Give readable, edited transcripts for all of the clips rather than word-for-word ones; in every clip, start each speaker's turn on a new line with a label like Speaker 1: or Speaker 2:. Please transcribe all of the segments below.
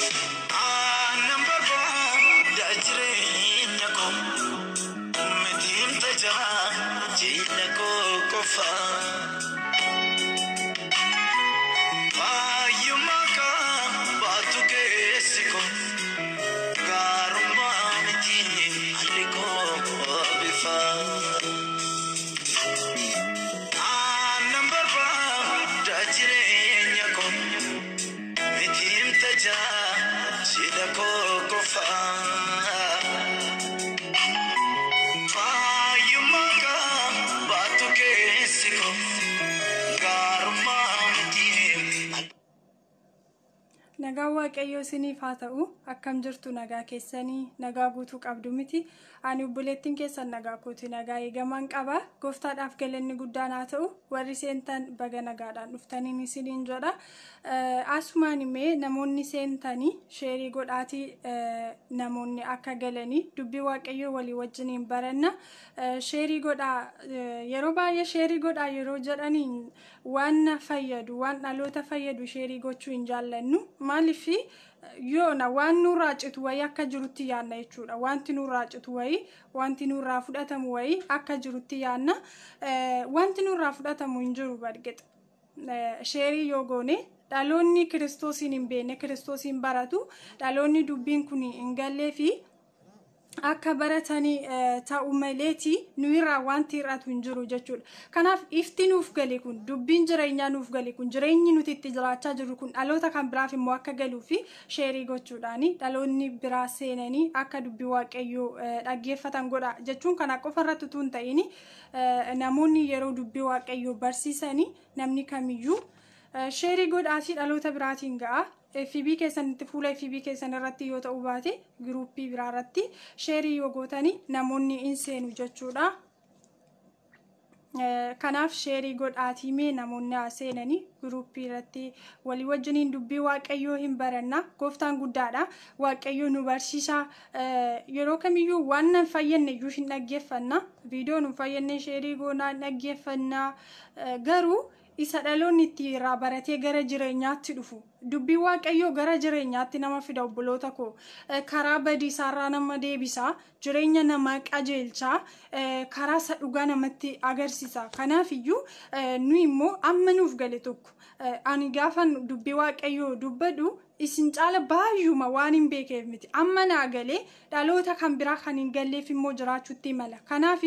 Speaker 1: Aannan barbaada jireenya koo mitiin tajaajila koo qofa. Fayyummaa qabaatu keessi koo gaarummaa miti haalli koo bifa. Aannan barbaada jireenya koo mitiin tajaajila koo qofa. Fayyummaa qabaatu keessi koo gaarummaa miti.
Speaker 2: Nagaan Waaqayyoo isiniif haa ta'u. Akkam jirtu? Nagaa keessanii? Nagaa guutuu qabdu miti? Ani obboleettiin keessan nagaa kooti, nagaa eegamaan qaba. Gooftaadhaaf galanni guddaan haa ta'u. Warri seentan baga nagaadhaan dhuftaniin isiniin jedha. Asumaan imee namoonni seentanii share godhaatii namoonni akka galanii dubbii Waaqayyoo walii wajjiniin baranna. Share godhaa. Yeroo baay'ee share godhaa yeroo jedhaniin waan na fayyadu, waan dhaloota fayyadu share gochuu hin jaallannu. Maaliif? Yoona waan nurraa citu wayii akka jirutti yaanna jechuudha. Wanti nurraa citu wayii, wanti nurraa fudhatamu wayii akka jirutti yaanna. Wanti nurraa fudhatamu hin jiru barqixa. Share yoo goone dhaloonni Kiristoosiin hin beekne Kiristoosiin baratu, dhaloonni dubbiin kun hin gallee fi akka baratanii ta'u maleeti nu irraa wanti hir'atu hin jiru jechuudha. Kanaaf ifti nuuf gale kun, dubbiin jireenyaa nuuf gale kun, jireenyi nuti itti jiraachaa jirru kun dhaloota kan biraaf immoo akka galuu fi share gochuudhaani dhaloonni biraa seenanii akka dubbii Waaqayyoo dhaggeeffatan godha jechuun kana qofa irratti utuu hin ta'in, namoonni yeroo dubbii Waaqayyoo barsiisanii namni kamiyyuu share godhaatii dhaloota biraatiin ga'a. FB keessanitti, fuula FB keessan irratti yoo ta'uu baate group biraa irratti share yoo gootanii namoonni in seenu jechuudha. Kanaaf share godhaatii mee namoonni haa seenanii group irratti walii wajjiniin dubbii Waaqayyoo hin baranna. Gooftaan guddaadha. Waaqayyoo nu barsiisa. Yeroo kamiyyuu waan nan fayyadne iyyuu hin dhaggeeffanna. Viidiyoo nu fayyadne share goonaa hin dhaggeeffanna. Garuu isa dhaloonni itti irraa baratee gara jireenyaatti dhufu, dubbii Waaqayyoo gara jireenyaatti nama fida. Obboloota koo, karaa badiisaarraa nama deebisa, jireenya namaa qajeelcha, karaa isa dhugaa namatti agarsiisa. Kanaaf iyyuu nu immoo amma nuuf gale tokko, ani gaafan dubbii Waaqayyoo dubbadhu isin caala baay'uma waan hin beekeef miti. Amma naa galee dhaloota kan biraa kan hin galleef immoo jiraachuutti mala. Kanaaf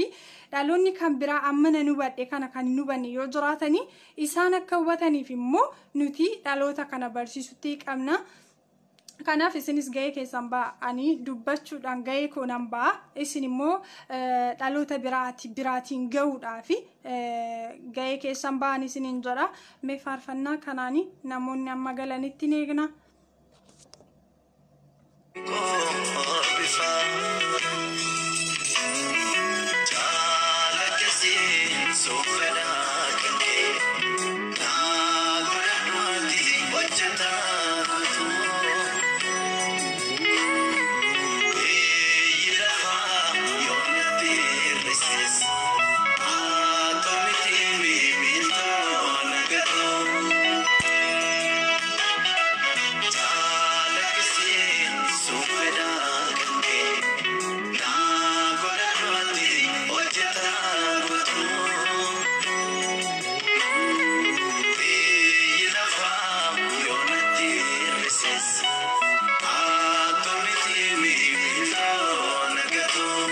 Speaker 2: dhaloonni kan biraa amma nan hubadhe kana kan hin hubanne yoo jiraatanii, isaan akka hubataniif immoo nuti dhaloota kana barsiisutti qabna. Kanaaf isinis gahee keessan ba'anii dubbachuudhaan gahee koo nan ba'a. Isin immoo dhaloota biraatiin gahuudhaaf gahee keessan ba'an isiniin jedha. Mee faarfannaa kanaanii namoonni amma galanitti ni eegna.
Speaker 1: Koo bifa. Jaalakkisiin suufedhaa kan kee naa godhadhuuti hojjetaa guutuu. Biyyi lafaa yoo natti hir'ises haa ta'u miti miiltoo nagatoo. Jaalakkisiin suufedhaa kan kee naa godhadhuuti hojjetaa guutuu. Biyyi lafaa yoo natti hir'ises haa ta'u miti miiltoo nagatoo.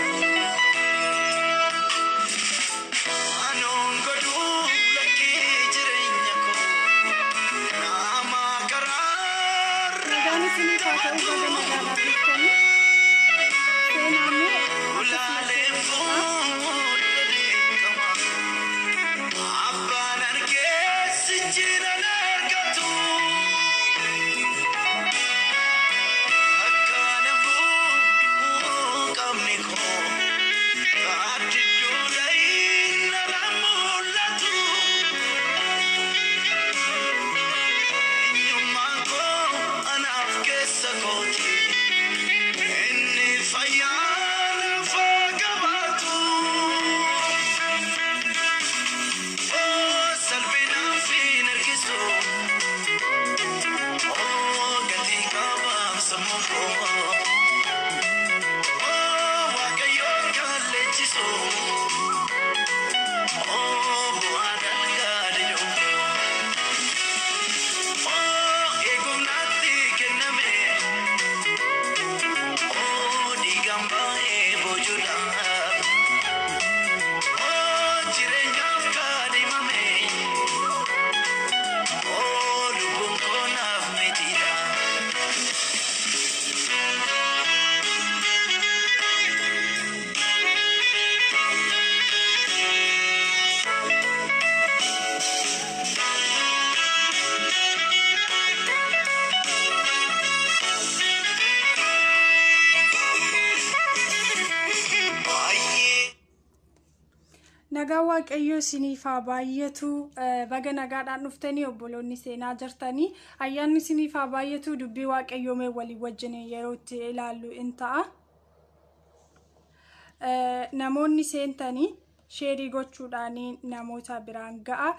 Speaker 1: Anuun godhuu lakkii jireenya koo nama karaarra
Speaker 2: Nagaan isiniif haa ta'u, baga nagaadhaan dhuftanii. Seenaamee
Speaker 1: Ulaaleen fuula beekama abbaan argeessi jira argatu akka namuu qabni koo gaaddidduu dhayinarra mul'atu.
Speaker 2: Nagaa Waaqayyoo isiniif haa baay'atu. Baga nagaadhaan dhuftanii obboloonni seenaa jirtanii. Ayyaanni isiniif haa baay'atu. Dubbii Waaqayyoo mee walii wajjin yeroo itti ilaallu in ta'a. Namoonni seentanii share gochuudhaan namoota biraan ga'a.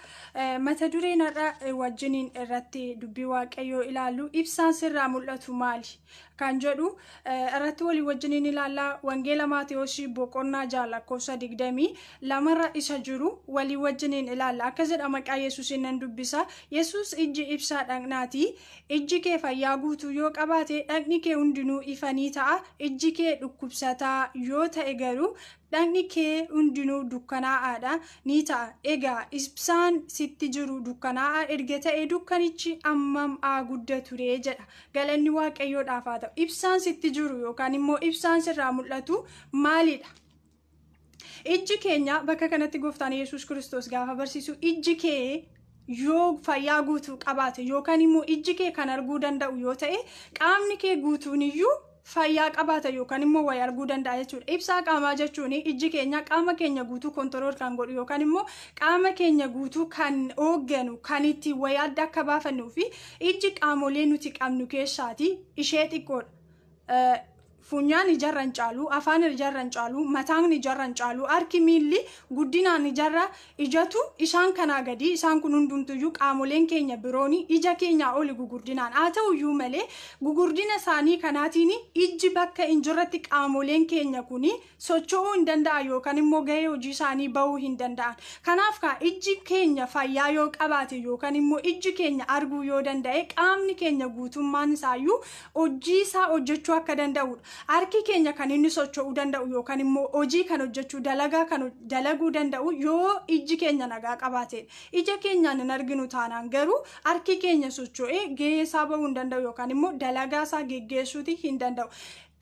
Speaker 2: Mata dureen har'a wajjiniin irratti dubbii Waaqayyoo ilaallu "Ibsaan sirraa mul'atu maali?" kan jedhu irratti walii wajjiniin ilaallaa. Wangeela Maatewosii boqonnaa 6 lakkoofsa 22rra isa jiru walii wajjiniin ilaalla. Akka jedha, maqaa Yesuusiin nan dubbisa. Yesuus, "Ijji ibsaa dhaqnaati. Ijji kee fayyaa guutuu yoo qabaate, dhaqni kee hundinuu ifanii ta'a. Ijji kee dhukkubsataa yoo ta'e garuu, dhaqni kee hundinuu dukkanaa'aadha ni ta'a. Egaa ibsaan sitti jiru dukkanaa'aa erga ta'e, dukkanichi ammam haa guddatu ree?" jedha. Galanni Waaqayyoodhaaf haa ta'u. Ibsaan sitti jiru yookaan immoo ibsaan sirraa mul'atu maalidha? Ijji keenya, bakka kanatti gooftaan Yesuus Kiristoos gaafa barsiisu, ijji kee yoo fayyaa guutuu qabaate yookaan immoo ijji kee kan arguu danda'u yoo ta'e, qaamni kee guutuun iyyuu fayyaa qabaata yookaan immoo wayii arguu danda'a jechuudha. Ibsaa qaamaa jechuun ijji keenya qaama keenya guutuu control kan godhu yookaan immoo qaama keenya guutuu kan hoogganu, kan itti wayii adda akka baafannuu fi ijji qaamolee nuti qabnu keessaati ishee xiqqoodha. Funyaan ijarra hin caalu, afaan ijarra hin caalu, mataan ijarra hin caalu, harki, miilli guddinaan ijarra ijatu isaan kanaa gadi. Isaan kun hundumtuyyuu, qaamoleen keenya biroon, ija keenyaa oli gugurdinaan. Haa ta'uyyuu malee, gugurdina isaanii kanaatiin ijji bakka hin jirretti qaamoleen keenya kun socho'uu hin danda'a yookaan immoo gahee hojii isaanii bahuu hin danda'an. Kanaaf kaa ijji keenya fayyaa yoo qabaate yookaan immoo ijji keenya arguu yoo danda'e, qaamni keenya guutummaan isaayyuu hojii isaa hojjechuu akka danda'udha. Harki keenya kan inni socho'uu danda'u yookaan immoo hojii kan hojjechuu, dalagaa kan dalaguu danda'u yoo ijji keenya nagaa qabaatedha. Ija keenyaan hin arginu taanaan garuu, harki keenya socho'ee gahee isaa bahuu hin danda'u yookaan immoo dalagaa isaa geggeessuuti hin danda'u.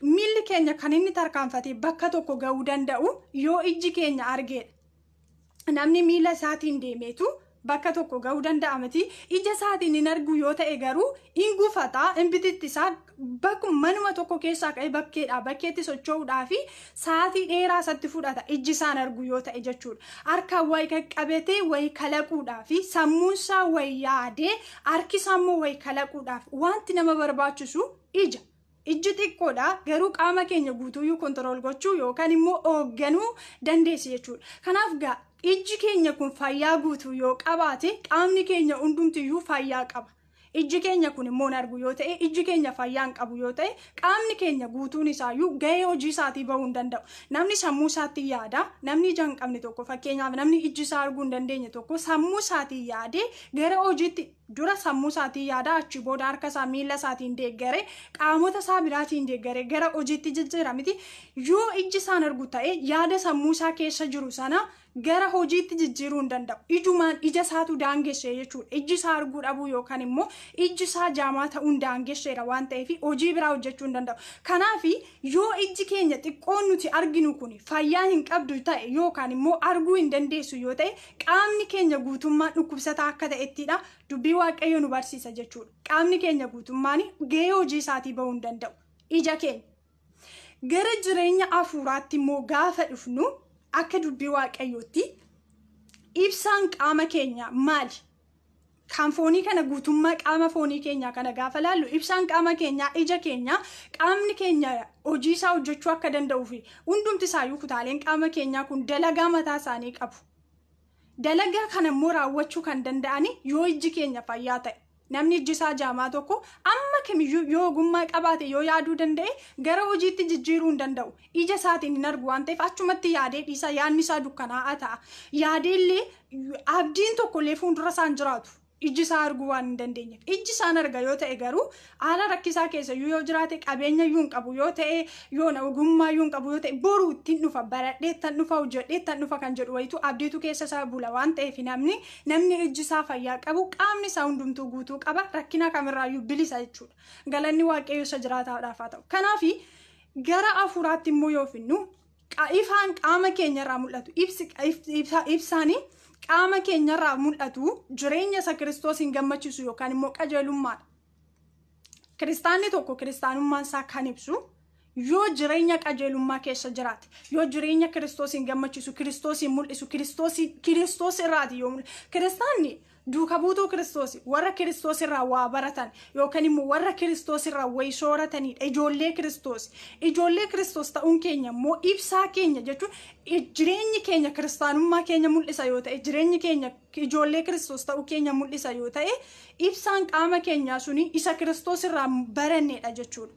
Speaker 2: Miilli keenya kan inni tarkaanfatee bakka tokko gahuu danda'u yoo ijji keenya argeedha. Namni miila isaatiin deemeetu bakka tokko gahuu danda'a miti? Ija isaatiin hin argu yoo ta'e garuu, hin gufataa, hin bitittisaa. Bakkuma manuma tokko keessaa ka'ee bakkeedhaa bakkeetti socho'uudhaa fi sa'aatii dheeraa isatti fudhata, ijji isaan argu yoo ta'e jechuudha. Harkaan wayi qaqqabatee wayi kalaquudhaa fi sammuunsaa wayi yaadee harki isaa immoo wayi kalaquudhaaf wanti nama barbaachisu ija. Ijji xiqqoodha garuu qaama keenya guutuuyyuu control gochuu yookaan immoo hoogganuu dandeessi jechuudha. Kanaaf gaa ijji keenya kun fayyaa guutuu yoo qabaate, qaamni keenya hundumtiyyuu fayyaa qaba. Ijji keenya kun immoo hin argu yoo ta'e, ijji keenya fayyaa hin qabu yoo ta'e, qaamni keenya guutuun isaayyuu gahee hojii isaatii bahuu hin danda'u. Namni sammuu isaatti yaada. Namni ija hin qabne tokko, fakkeenyaaf namni ijji isaa arguu hin dandeenye tokko, sammuu isaatiin yaadee gara hojiitti, dura sammuu isaatiin yaada, achi booda harka isaa miila isaatiin deeggaree, qaamota isaa biraatiin deeggaree gara hojiitti jijjiira miti? Yoo ijji isaan argu ta'e, yaada sammuu isaa keessa jiru sana gara hojiitti jijjiiruu hin danda'u. Ijumaan ija isaatu daangessee jechuudha. Ijji isaa arguu dhabuu yookaan immoo ijji isaa jaamaa ta'uun daangesseera waan ta'eef, hojii biraa hojjechuu hin danda'u. Kanaaf yoo ijji keenya xiqqoon nuti arginu kun fayyaa hin qabdu ta'e yookaan immoo arguu hin dandeessu yoo ta'e, qaamni keenya guutummaan dhukkubsataa akka ta'ettidha dubbii Waaqayyo nu barsiisa jechuudha. Qaamni keenya guutummaan gahee hojii isaatii bahuu hin danda'u. Ija keenya. Gara jireenya hafuuraatti immoo gaafa dhufnu, akka dubbii Waaqayyootti ibsaan qaama keenya maali? Kan foonii kana, guutummaa qaama foonii keenyaa kana gaafa laallu, ibsaan qaama keenyaa ija keenya. Qaamni keenya hojii isaa hojjechuu akka danda'uu fi hundumti isaayyuu, kutaaleen qaama keenyaa kun dalagaa mataa isaanii qabu. Dalagaa kana immoo raawwachuu kan danda'ani yoo ijji keenya fayyaa ta'e. Namni ijji isaa jaamaa tokko amma kamiyyuu yoo ogummaa qabaate, yoo yaaduu danda'e, gara hojiitti jijjiiruu hin danda'u. Ija isaatiin hin argu waan ta'eef, achumatti yaadee dhiisa, yaadni isaa dukkanaa'aa ta'a. Yaadee illee abdiin tokkollee fuuldura isaan jiraatu. Ijji isaa arguu waan hin dandeenyeef. Ijji isaan arga yoo ta'e garuu, haala rakkisaa keessa yoo jiraate, qabeenya iyyuu hin qabu yoo ta'e, yoo ogummaa iyyuu hin qabu yoo ta'e, boruu ittiin dhufa, baradhee ittiin dhufa, hojjedhee ittiin dhufa kan jedhu wayitu abdiitu keessa isaa bula waan ta'eef, namni ijji isaa fayyaa qabu qaamni isaa hundumtuu guutuu qaba, rakkina kamirraayyuu bilisa jechuudha. Galanni Waaqayyo isa jiraataadhaaf haa ta'u. Kanaaf gara hafuuraatti immoo yoo finnu, ifaan qaama keenyarraa mul'atu, ibsaanii qaama keenyarraa mul'atu jireenya isa Kiristoos hin gammachiisu yookaan immoo qajeelummaadha. Kiristaanni tokko kiristaanummaan isaa kan ibsu Yoo jireenya qajeelummaa keessa jiraate, yoo jireenya Kiristoosiin gammachiisu, Kiristoosiin mul'isu, Kiristoos irraati yoo mul'isu. Kiristaanni duuka buutuu Kiristoos, warra Kiristoos irraa waa baratan yookaan immoo warra Kiristoos irraa wayi sooratanidha. Ijoollee Kiristoos. Ijoollee Kiristoos ta'uun keenya immoo ibsaa keenya jechuun jireenyi keenya kiristaanummaa keenya mul'isa yoo ta'e, jireenyi keenya ijoollee Kiristoos ta'uu keenya mul'isa yoo ta'e, ibsaan qaama keenyaa suni isa Kiristoos irraa barannedha jechuudha.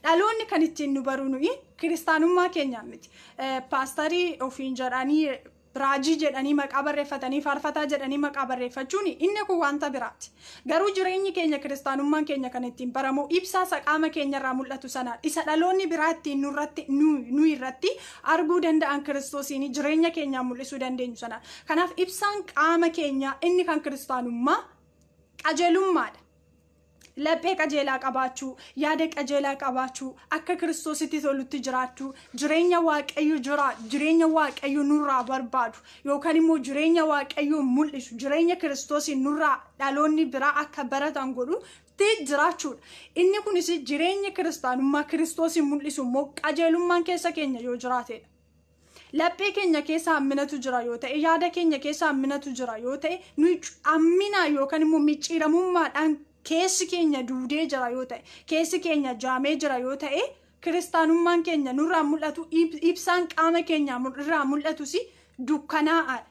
Speaker 2: Dhaloonni kan ittiin nu baru nuyi kiristaanummaa keenyaan miti. Paastarii ofiin jedhanii, raajii jedhanii maqaa barreeffatanii, faarfataa jedhanii maqaa barreeffachuun inni kun wanta biraati. Garuu jireenyi keenya kiristaanummaan keenya kan ittiin baramu ibsaa isa qaama keenyarraa mul'atu sanaan, isa dhaloonni biraa ittiin nurratti nu irratti arguu danda'an Kiristoosiin jireenya keenyaan mul'isuu dandeenyu sanaan. Kanaaf ibsaan qaama keenyaa inni kan kiristaanummaa qajeelummaadha. Laphee qajeelaa qabaachuu, yaada qajeelaa qabaachuu, akka Kiristoositti tolutti jiraachuu, jireenya Waaqayyo jira, jireenya Waaqayyo nurraa barbaadu yookaan immoo jireenya Waaqayyo mul'isu, jireenya Kiristoosiin nurraa dhaloonni biraa akka baratan godhutti jiraachuudha. Inni kunis jireenya kiristaanummaa Kiristoosiin mul'isu immoo qajeelummaan keessa keenya yoo jiraatedha. Laphee keenya keessa hamminatu jira yoo ta'e, yaada keenya keessa hamminatu jira yoo ta'e, nuyi hammina yookaan immoo micciiramummaadhaan keessi keenya duudee jira yoo ta'e, keessi keenya jaamee jira yoo ta'e, kiristaanummaan keenya nurraa mul'atu, ibsaan qaama keenya irraa mul'atus dukkanaa'aadha.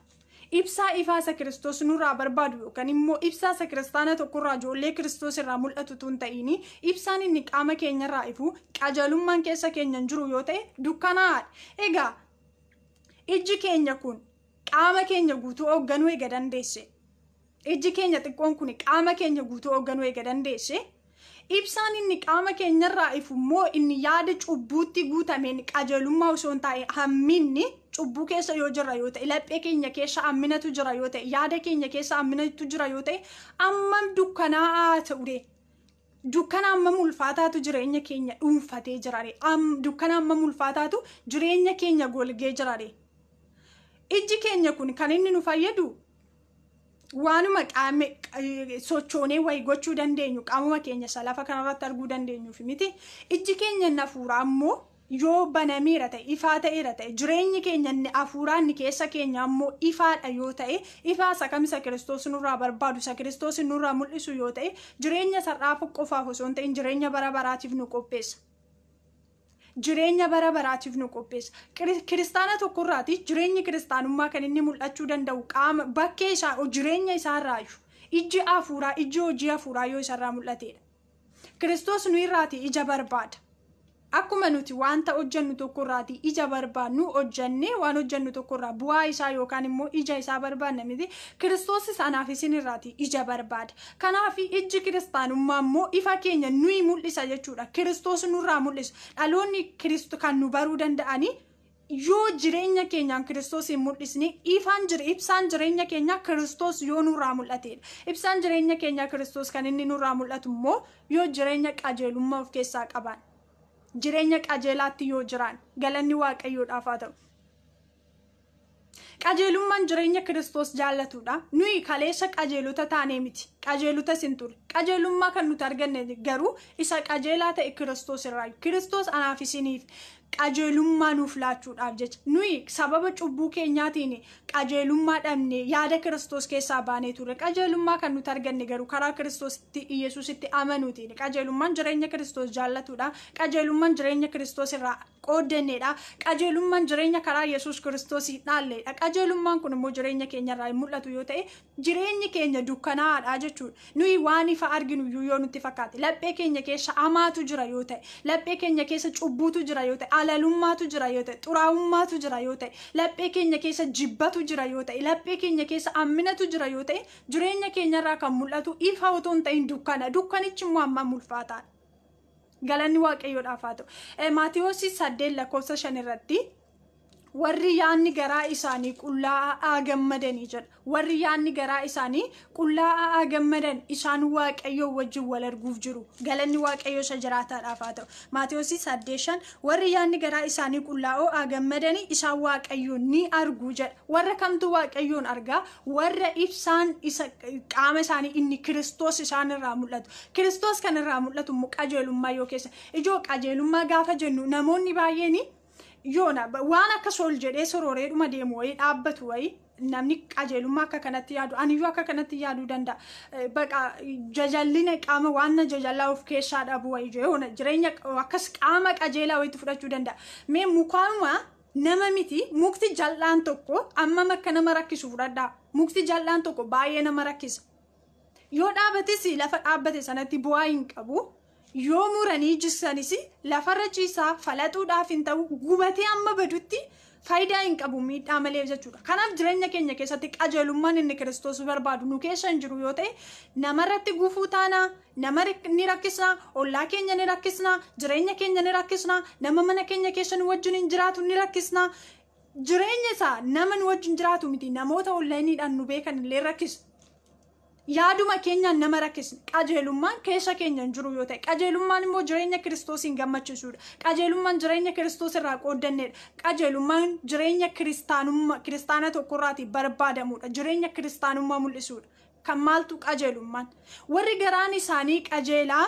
Speaker 2: Ibsaa ifaa isa Kiristoos nurraa barbaadu yookaan immoo ibsaa isa kiristaana tokkorraa ijoollee Kiristoos irraa mul'atu tun ta'ini, ibsaan inni qaama keenyarraa ifu qajeelummaan keessa keenya hin jiru yoo ta'e dukkanaa'aadha. Egaa ijji keenya kun qaama keenya guutuu hoogganuu eega dandeesse. Ijji keenya xiqqoon kun qaama keenya guutuu hoogganuu eega dandeesse. Ibsaan inni qaama keenyarraa ifu immoo inni yaada cubbuutti guutameen qajeelummaa osoo hin taane hamminni cubbuu keessa yoo jira yoo ta'e, laphee keenya keessa hamminatu jira yoo ta'e, yaada keenya keessa hamminatu jira yoo ta'e, ammam dukkanaa'aa ta'ure. Dukkana hammam ulfaataatu jireenya keenya dhuunfatee jira. Dukkana hammam ulfaataatu jireenya keenya golgee jira. Ijji keenya kun kan inni nu fayyadu waanuma qaama sochoonee wayii gochuu dandeenyu, qaamuma keenya isa lafa kanarratti arguu dandeenyuuf miti. Ijji keenya inni hafuuraa immoo yoo banameera ta'e, ifaa ta'eera ta'e, jireenyi keenya inni hafuuraa inni keessa keenya ammoo ifaadha yoo ta'e, ifaa isa kam isa Kiristoos nurraa barbaadu, isa Kiristoos nurraa mul'isu yoo ta'e, jireenya sar'aaf qofaaf osoo hin ta'in jireenya bara baraatiif nu qopheessa. Jireenya bara baraatiif nu qopheessa. Kiristaana tokkorraati jireenyi kiristaanummaa kan inni mul'achuu danda'u qaama bakkee isaa jireenya isaarraayyuu ijji hafuuraa, ijji hojii hafuuraa yoo isarraa mul'atedha. Kiristoos nu irraati ija barbaada. Akkuma nuti wanta hojjennu tokkorraati ija barbaadnu, hojjennee waan hojjennu tokkorraa bu'aa isaa yookaan immoo ija isaa barbaadna miti. Kiristoos anaaf isin irraati ija barbaada. Kanaaf ijji kiristaanummaa immoo ifa keenya nuyi mul'isa jechuudha. Kiristoos nurraa mul'isa. Dhaloonni kan nu baruu danda'anii yoo jireenya keenyaan Kiristoos hin mul'isne, ifaan jira, ibsaan jireenya keenyaa Kiristoos yoo nurraa mul'atedha. Ibsaan jireenya keenyaa Kiristoos kan inni nurraa mul'atu immoo yoo jireenya qajeelummaa of keessaa qaban. Jireenya qajeelaatti yoo jiraan, galanni Waaqayyoodhaaf haa ta'u. Qajeelummaan jireenya Kiristoos jaallatudha. Nuyi kaleessa qajeelota taanee miti. Qajeelotas hin turre. Qajeelummaa kan nuti arganne garuu isa qajeelaa ta'e Kiristoos irraa. Kiristoos anaaf isiniif qajeelummaa nuuf laachuudhaaf jecha. Nuyi sababa cubbuu keenyaatiin qajeelummaa dhabne, yaada Kiristoos keessaa baanee turre. Qajeelummaa kan nuti arganne garuu karaa Kiristoositti Iyesuusitti amanuutiin. Qajeelummaan jireenya Kiristoos jaallatudha. Qajeelummaan jireenya Kiristoos irraa qooddannedha. Qajeelummaan jireenya karaa Yesuus Kiristoos dhaalledha. Qajeelummaan kun immoo jireenya keenyarraa hin mul'atu yoo ta'e, jireenyi keenya dukkanaa'aadha jechuudha. Nuyi waan ifa arginu iyyuu yoo nutti fakkaate, laphee keenya keessa hamaatu jira yoo ta'e, laphee keenya keessa cubbuutu jira yoo ta'e, alalummaatu jira yoo ta'e, xuraa'ummaatu jira yoo ta'e, laphee keenya keessa jibbatu jira yoo ta'e, laphee keenya keessa hamminatu jira yoo ta'e, jireenya keenyarraa kan mul'atu ifa otoo hin ta'in dukkana. Dukkanichi immoo hammam ulfaataadha. Galanni Waaqayyoodhaaf haa ta'u. Maatiyoos 8 lakkoofsa 5 irratti Warri yaanni garaa isaanii qullaa'aa gammadanii jedha. Warri yaanni garaa isaanii qullaa'aa gammadan isaan Waaqayyoo wajjin wal arguuf jiru. Galanni Waaqayyoo isa jiraataadhaaf haa ta'u. Maatewos 8:5 warri yaanni garaa isaanii qullaa'oo gammadanii isaan Waaqayyoo ni argu jedha. Warra kamtu Waaqayyoon argaa? Warra ibsaan isa qaama isaanii inni Kiristoos isaan irraa mul'atu. Kiristoos kan irraa mul'atu immoo qajeelummaa yoo keessa. Ijoo qajeelummaa gaafa jennu namoonni baay'een yoona waan akka sool jedhee sorooreedhuma deemu wayii dhaabbatu wayii namni qajeelummaa akka kanatti yaadu aniyyuu akka kanatti yaaduu danda'a. Baqa jajallina qaama waan na jajallaa of keessaa dhabu wayii yoona jireenya akkas qaama qajeelaa wayiitti fudhachuu danda'a. Mee mukaanuma nama miti mukti jal'aan tokko ammam akka nama rakkisu fudhadhaa. Mukti jal'aan tokko baay'ee nama rakkisa. Yoo dhaabates lafa dhaabbate sanatti bu'aa hin qabu. Yoo muranii jigsanis lafarra ciisaa falaxuudhaaf hin ta'u gubatee amma badutti faayidaa hin qabu miidhaa malee jechuudha. Kanaaf jireenya keenya keessatti qajeelummaan inni Kiristoos barbaadu nu keessa hin jiru yoo ta'e namarratti gufuu taanaa, nama ni rakkisnaa, ollaa keenya ni rakkisnaa, jireenya keenya ni rakkisnaa, nama mana keenya keessa nu wajjin hin jiraatu ni rakkisnaa. Jireenya isaa nama nu wajjin jiraatu miti namoota onlaayiniidhaan nu beekan illee rakkisa. Yaaduma keenyaan nama rakkisne qajeelummaan keessa keenya hin jiru yoo ta'e qajeelummaan immoo jireenya Kiristoosiin gammachiisuudha. Qajeelummaan jireenya Kiristoos irraa qooddanneedha. Qajeelummaan jireenya kiristaanummaa kiristaana tokkorraatii barbaadamuudha. Jireenya kiristaanummaa mul'isuudha. Kan maaltu qajeelummaan? Warri garaan isaanii qajeelaa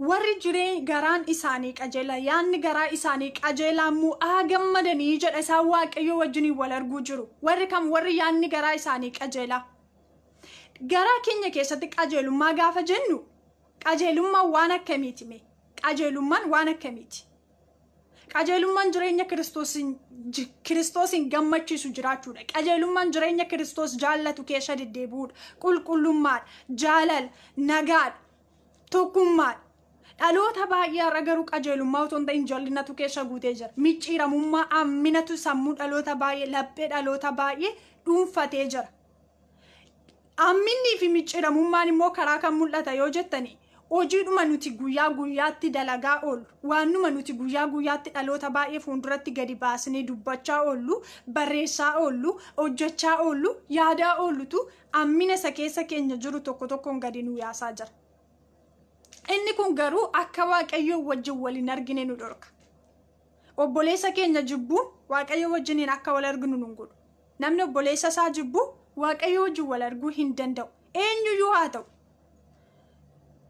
Speaker 2: warri jireen garaan isaanii qajeelaa yaanni garaa isaanii qajeelaa mu'aa gammadanii jedha isaan Waaqayyoo wajjiniin wal arguu jiru. Warri kam warri yaanni garaa isaanii qajeelaa. Garaa keenya keessatti qajeelummaa gaafa jennu qajeelummaan waan akkamiiti mee? Qajeelummaan waan akkamiiti? Qajeelummaan jireenya Kiristoosiin gammachiisu jiraachuudha. Qajeelummaan jireenya Kiristoos jaallatu keessa deddeebi'uudha. Qulqullummaadha, jaalala, nagaadha, tokkummaadha. Dhaloota baay'ee har'a garuu qajeelummaa otoo hin ta'in jallinatu keessa guutee jira. Micciiramummaa amminatu sammuu dhaloota baay'ee laphee dhaloota baay'ee dhuunfatee jira. Amminnii fi micciiramummaan immoo karaa kan mul'ata yoo jettani hojiidhuma nuti guyyaa guyyaatti dalagaa oollu waanuma nuti guyyaa guyyaatti dhaloota baay'ee fuulduratti gadi baasnee dubbachaa oollu barreessaa oollu hojjechaa oollu yaadaa oollutu ammina isa keessa keenya jiru tokko tokkoon gadi nu yaasaa jira. Inni kun garuu akka Waaqayyoo wajjin wal hin argine nu dhorka. Obboleessa keenya jibbuun Waaqayyoo wajjiniin akka wal arginu nu godhu. Namni obboleessa isaa jibbu Waaqayyoo wajjin wal arguu hin danda'u. Eenyuyyuu haa ta'u.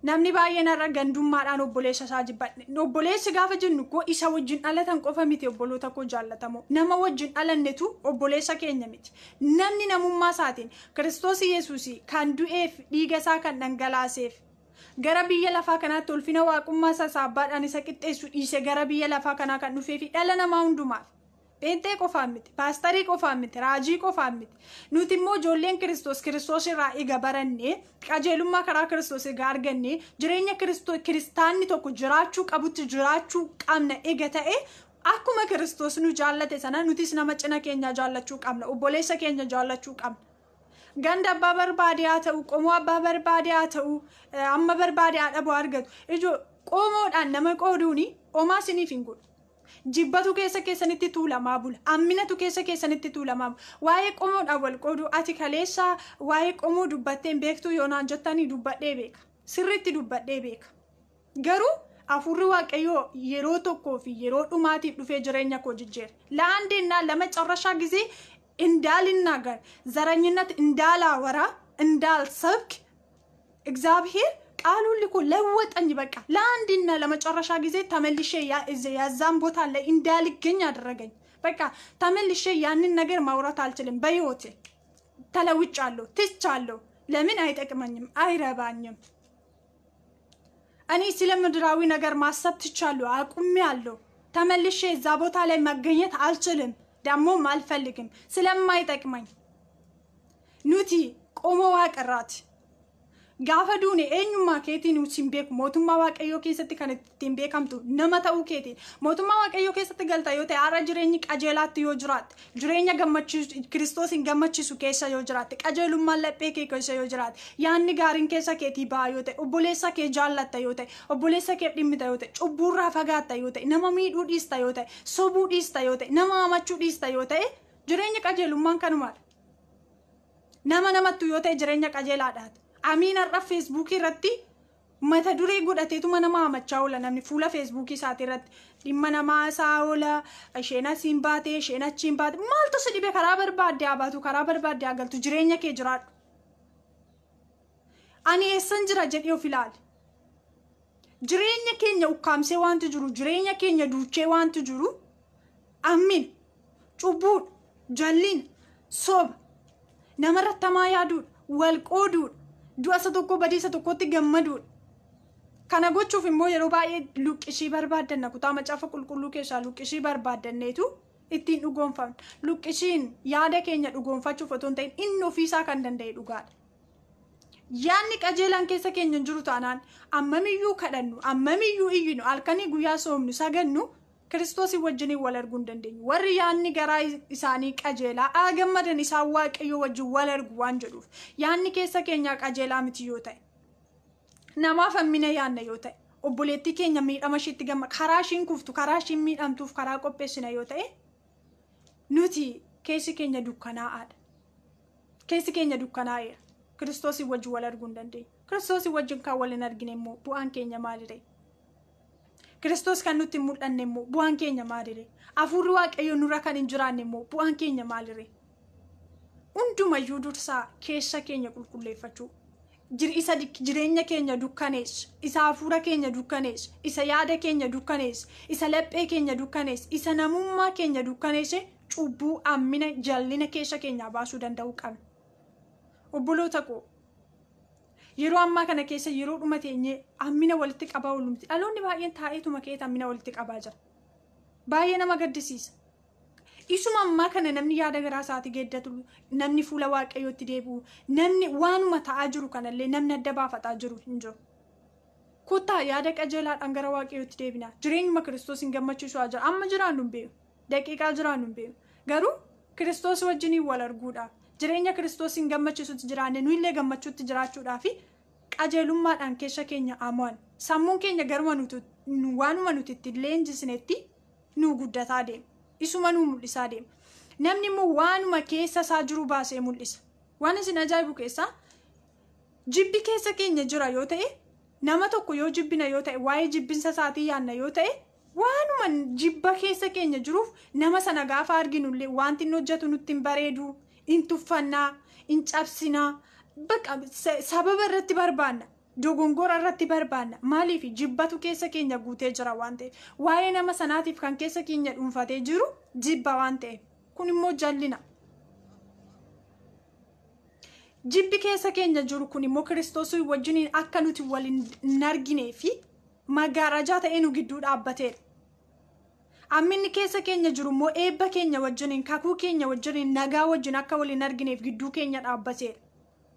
Speaker 2: Namni baay'een har'a gandummaadhaan obboleessa isaa jibba. Obboleessi gaafa jennu koo isa wajjin dhalatan qofa miti obboloota koo jaallatamoo. Nama wajjin dhalannetu obboleessa keenya miti. Namni namummaa isaatiin Kiristoos Yesuus kan du'eef dhiiga isaa kan dhangalaaseef gara biyya lafaa kanaatti ulfina waaqummaa isaa abbaadhaan isa qixxeessu dhiise gara biyya lafaa kanaa kan dhufee fi dhala namaa hundumaaf. Pheenxee qofaan miti, paastarii qofaan miti, raajii qofaan miti. Nuti immoo ijoolleen Kiristoos Kiristoos irraa eega barannee qajeelummaa karaa Kiristoos eega argannee jireenya kiristaanni tokko jiraachuu qabutti jiraachuu qabna eega ta'e akkuma Kiristoos nu jaallate sana nutis nama cina keenya jaallachuu qabna, obboleessa keenya jaallachuu qabna. Ganda abbaa barbaade haa ta'u, qomoo abbaa barbaade haa ta'u, amma barbaade haa dhabu argatu. Ijoo qomoodhaan nama qooduuni homaa isiniif hin godhu. Jibbatu keessa keessanitti tuulamaa bula. Amminatu keessa keessanitti tuulamaa bula. Waa'ee qomoodhaan wal qooduu ati kaleessa waa'ee qomoo dubbattee hin beektuu yoo naan jettanii dubbadhee beeka. Sirriitti dubbadhee beeka. Garuu hafuurri Waaqayyoo yeroo tokkoo fi yeroo dhumaatiif dhufee jireenya koo jijjiire. ለአንዴና ለመጨረሻ ጊዜ እንዳልናገር ዘረኝነት እንዳላወራ እንዳልሰብክ እግዚአብሔር ቃሉን ልኮ ለወጠኝ። በቃ ለአንድና ለመጨረሻ ጊዜ ተመልሼ ያዛን ቦታ ላይ እንዳልገኝ አደረገኝ። በቃ ተመልሼ ያንን ነገር ማውራት አልችልም። በህይወቴ ተለውጫለሁ፣ ትቻለሁ። ለምን አይጠቅመኝም፣ አይረባኝም። እኔ ስለ ምድራዊ ነገር ማሰብ ትቻለሁ፣ አቁሜያለሁ። ተመልሼ እዛ ቦታ ላይ መገኘት አልችልም፣ ደግሞም አልፈልግም ስለማይጠቅመኝ። ኑቲ ቆሞ ዋቀራት Gaafa duune eenyummaa keetiin sin beeku. Mootummaa Waaqayyoo keessatti kan ittiin beekamtu nama ta'uu keetiin. Mootummaa Waaqayyoo keessatti galta yoo ta'e, har'a jireenyi qajeelaatti yoo jiraatte, jireenya gammachiisu Kiristoosiin gammachiisu keessa yoo jiraatte, qajeelummaan laphee kee keessa yoo jiraatte, yaadni gaariin keessa keetii ba'a yoo ta'e, obboleessa kee jaallatta yoo ta'e, obboleessa kee dhimmita yoo ta'e, cubbuurraa fagaatta yoo ta'e, nama miidhuu dhiista yoo ta'e, sobuu dhiista yoo ta'e, nama hamachuu dhiista yoo ta'e, jireenya qajeelummaan kanumaadha. Nama namattu yoo ta'e jireenya qajeelaadhaati. Amiin har'a Feesbuukii irratti mata duree godhateetuma nama hamachaa oola. Namni fuula Feesbuukii isaatii irratti dhimma namaa isaa oola. Isheen asiin baate, isheen achiin baate, maaltu si dhibe? Karaa barbaadde haa baatu, karaa barbaadde haa galtu, jireenya kee jiraadhu. Ani eessan jira jedhee of ilaali. Jireenya keenya ukkaamsee wanti jiru, jireenya keenya duuchee wanti jiru ammina, cubbuudha, jallina, soba, namarratti hamaa yaaduudha, wal qooduudha, du'a isa tokko badii isa tokkotti gammaduudha. Kana gochuuf immoo yeroo baay'ee luqqisii barbaaddanna. Kutaa macaafa qulqulluu keessaa luqqisii barbaaddanneetu ittiin dhugoonfamna. Luqqisiin yaada keenya dhugoonfachuuf otoo hin ta'in inni ofiisaa kan danda'e dhugaadha. Yaadni qajeelaan keessa keenya hin jiru taanaan, ammamiyyuu kadhannu, ammamiyyuu iyyinu, halkanii guyyaa soomnu, sagannu, Kiristoosii wajjiniin wal arguu hin dandeenyu. Warri yaadni garaa isaanii qajeelaa haa gammadan, isaan Waaqayyoo wajjin wal argu waan jedhuuf. Yaadni keessa keenyaa qajeelaa miti yoo ta'e, namaaf hammina yaadna yoo ta'e, obboleettii keenya miidhama ishiitti gamma, karaa ishiin kuftu, karaa ishiin miidhamtuuf karaa qopheessina yoo ta'e, nuti keessi keenya dukkanaa'aadha. Keessi keenya dukkanaa'eera. Kiristoosii wajjin wal arguu hin dandeenyu. Kiristoosii wajjin kan wal hin argine immoo bu'aan keenya maaliree? Kiristoos kan nutti hin mul'anne immoo bu'aan keenya maaliree? Hafuurri Waaqayyoo nurra kan hin jiraanne immoo bu'aan keenya maaliree? Hundumayyuu dursaa keessa keenya qulqulleeffachuu. Isa jireenya keenya dukkaneessa, isa hafuura keenya dukkaneessa, isa yaada keenya dukkaneessa, isa laphee keenya dukkaneessa, isa namummaa keenya dukkaneesse, cubbuu, hammina, jallina keessa keenyaa baasuu danda'uu qabna. Obboloota koo, yeroo ammaa kana keessa yeroo dhuma teenyee hammina walitti qabaa oolu miti. Dhaloonni baay'een taa'eetuma keessa hammina walitti qabaa jira. Baay'ee nama gaddisiisa. Isuma ammaa kana namni yaada garaa isaatii geeddatu, namni fuula Waaqayyootti deebi'u, namni waanuma ta'aa jiru kanallee namni adda baafataa jiru hin jiru. Kottaa yaada qajeelaadhaan gara Waaqayyootti deebina. Jireenyuma Kiristoos hin gammachiisu haa jira. Amma jiraannu hin beeku. Daqiiqaa jiraannu hin beeku. Garuu Kiristoos wajjiniin wal arguudhaaf, jireenya Kiristoos hin gammachiisutti jiraanne nu illee gammachuutti jiraachuudhaaf qajeelummaadhaan keessa keenya amo'an. Sammuun keenya garuma nuti waanuma nuti itti leenjisnetti nu guddataa deema. Isuma nu mul'isaa deema. Namni immoo waanuma keessa isaa jiru baasee mul'isa. Waan isin ajaa'ibu keessaa, jibbi keessa keenya jira yoo ta'e, nama tokko yoo jibbina yoo ta'e, waa'ee jibbinsa isaatii yaanna yoo ta'e, waanuma jibba keessa keenya jiruuf nama sana gaafa arginullee wanti inni hojjetu nutti hin bareedu, hin tuffannaa, hin cabsinaa, bakka sababa irratti barbaanna. Dogongora irratti barbaanna. Maaliif? Jibbatu keessa keenya guutee jira waan ta'eef. Waa'ee nama sanaatiif kan keessa keenya dhuunfatee jiru jibba waan ta'eef. Kun immoo jallina. Jibbi keessa keenya jiru kun immoo Kiristoosii wajjiniin akka nuti wal hin arginee fi maggaarajaa ta'ee nu gidduu dhaabbateera. Amminni keessa keenya jiru immoo eebba keenya wajjiniin, kakuu keenya wajjiniin, nagaa wajjin akka wal hin argineef gidduu keenya dhaabbateera.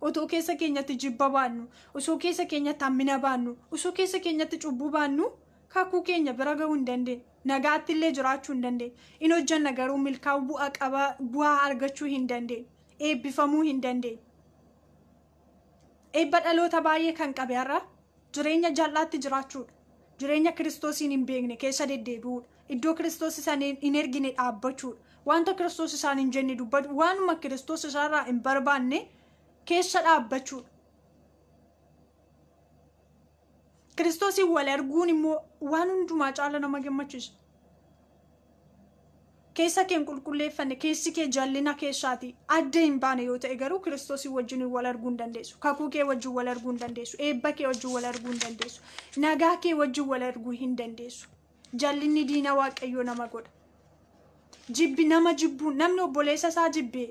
Speaker 2: Otoo keessa keenyatti jibba baannu, osoo keessa keenyatti hammina baannu, osoo keessa keenyatti cubbuu baannu, kakuu keenya bira gahuu hin dandeenye. Nagaatti illee jiraachuu hin dandeenye. In hojjanna garuu milkaa'uu, bu'aa qabaa, bu'aa argachuu hin dandeenye. Eebbifamuu hin dandeenye. Eebba dhaloota baay'ee kan qabe har'a jireenya jal'aatti jiraachuudha. Jireenya Kiristoosiin hin beekne keessa deddeebi'uudha. Iddoo Kiristoos isaan hin ergine dhaabbachuudha. Wanta Kiristoos isaan hin jenne dubbatu, waanuma Kiristoos isaarraa hin barbaanne keessa dhaabbachuudha. Kiristoosiin wal arguun immoo waan hundumaa caala nama gammachiisa. Keessa kee hin qulqulleeffanne, keessi kee jallina keessaati adda hin baane yoo ta'e garuu Kiristoosii wajjin wal arguu hin dandeessu. Kakuu kee wajjin wal arguu hin dandeessu. Eebba kee wajjin wal arguu hin dandeessu. Nagaa kee wajjin wal arguu hin dandeessu. Jallinni diina Waaqayyoo nama godha. Jibbi, nama jibbuun, namni obboleessa isaa jibbee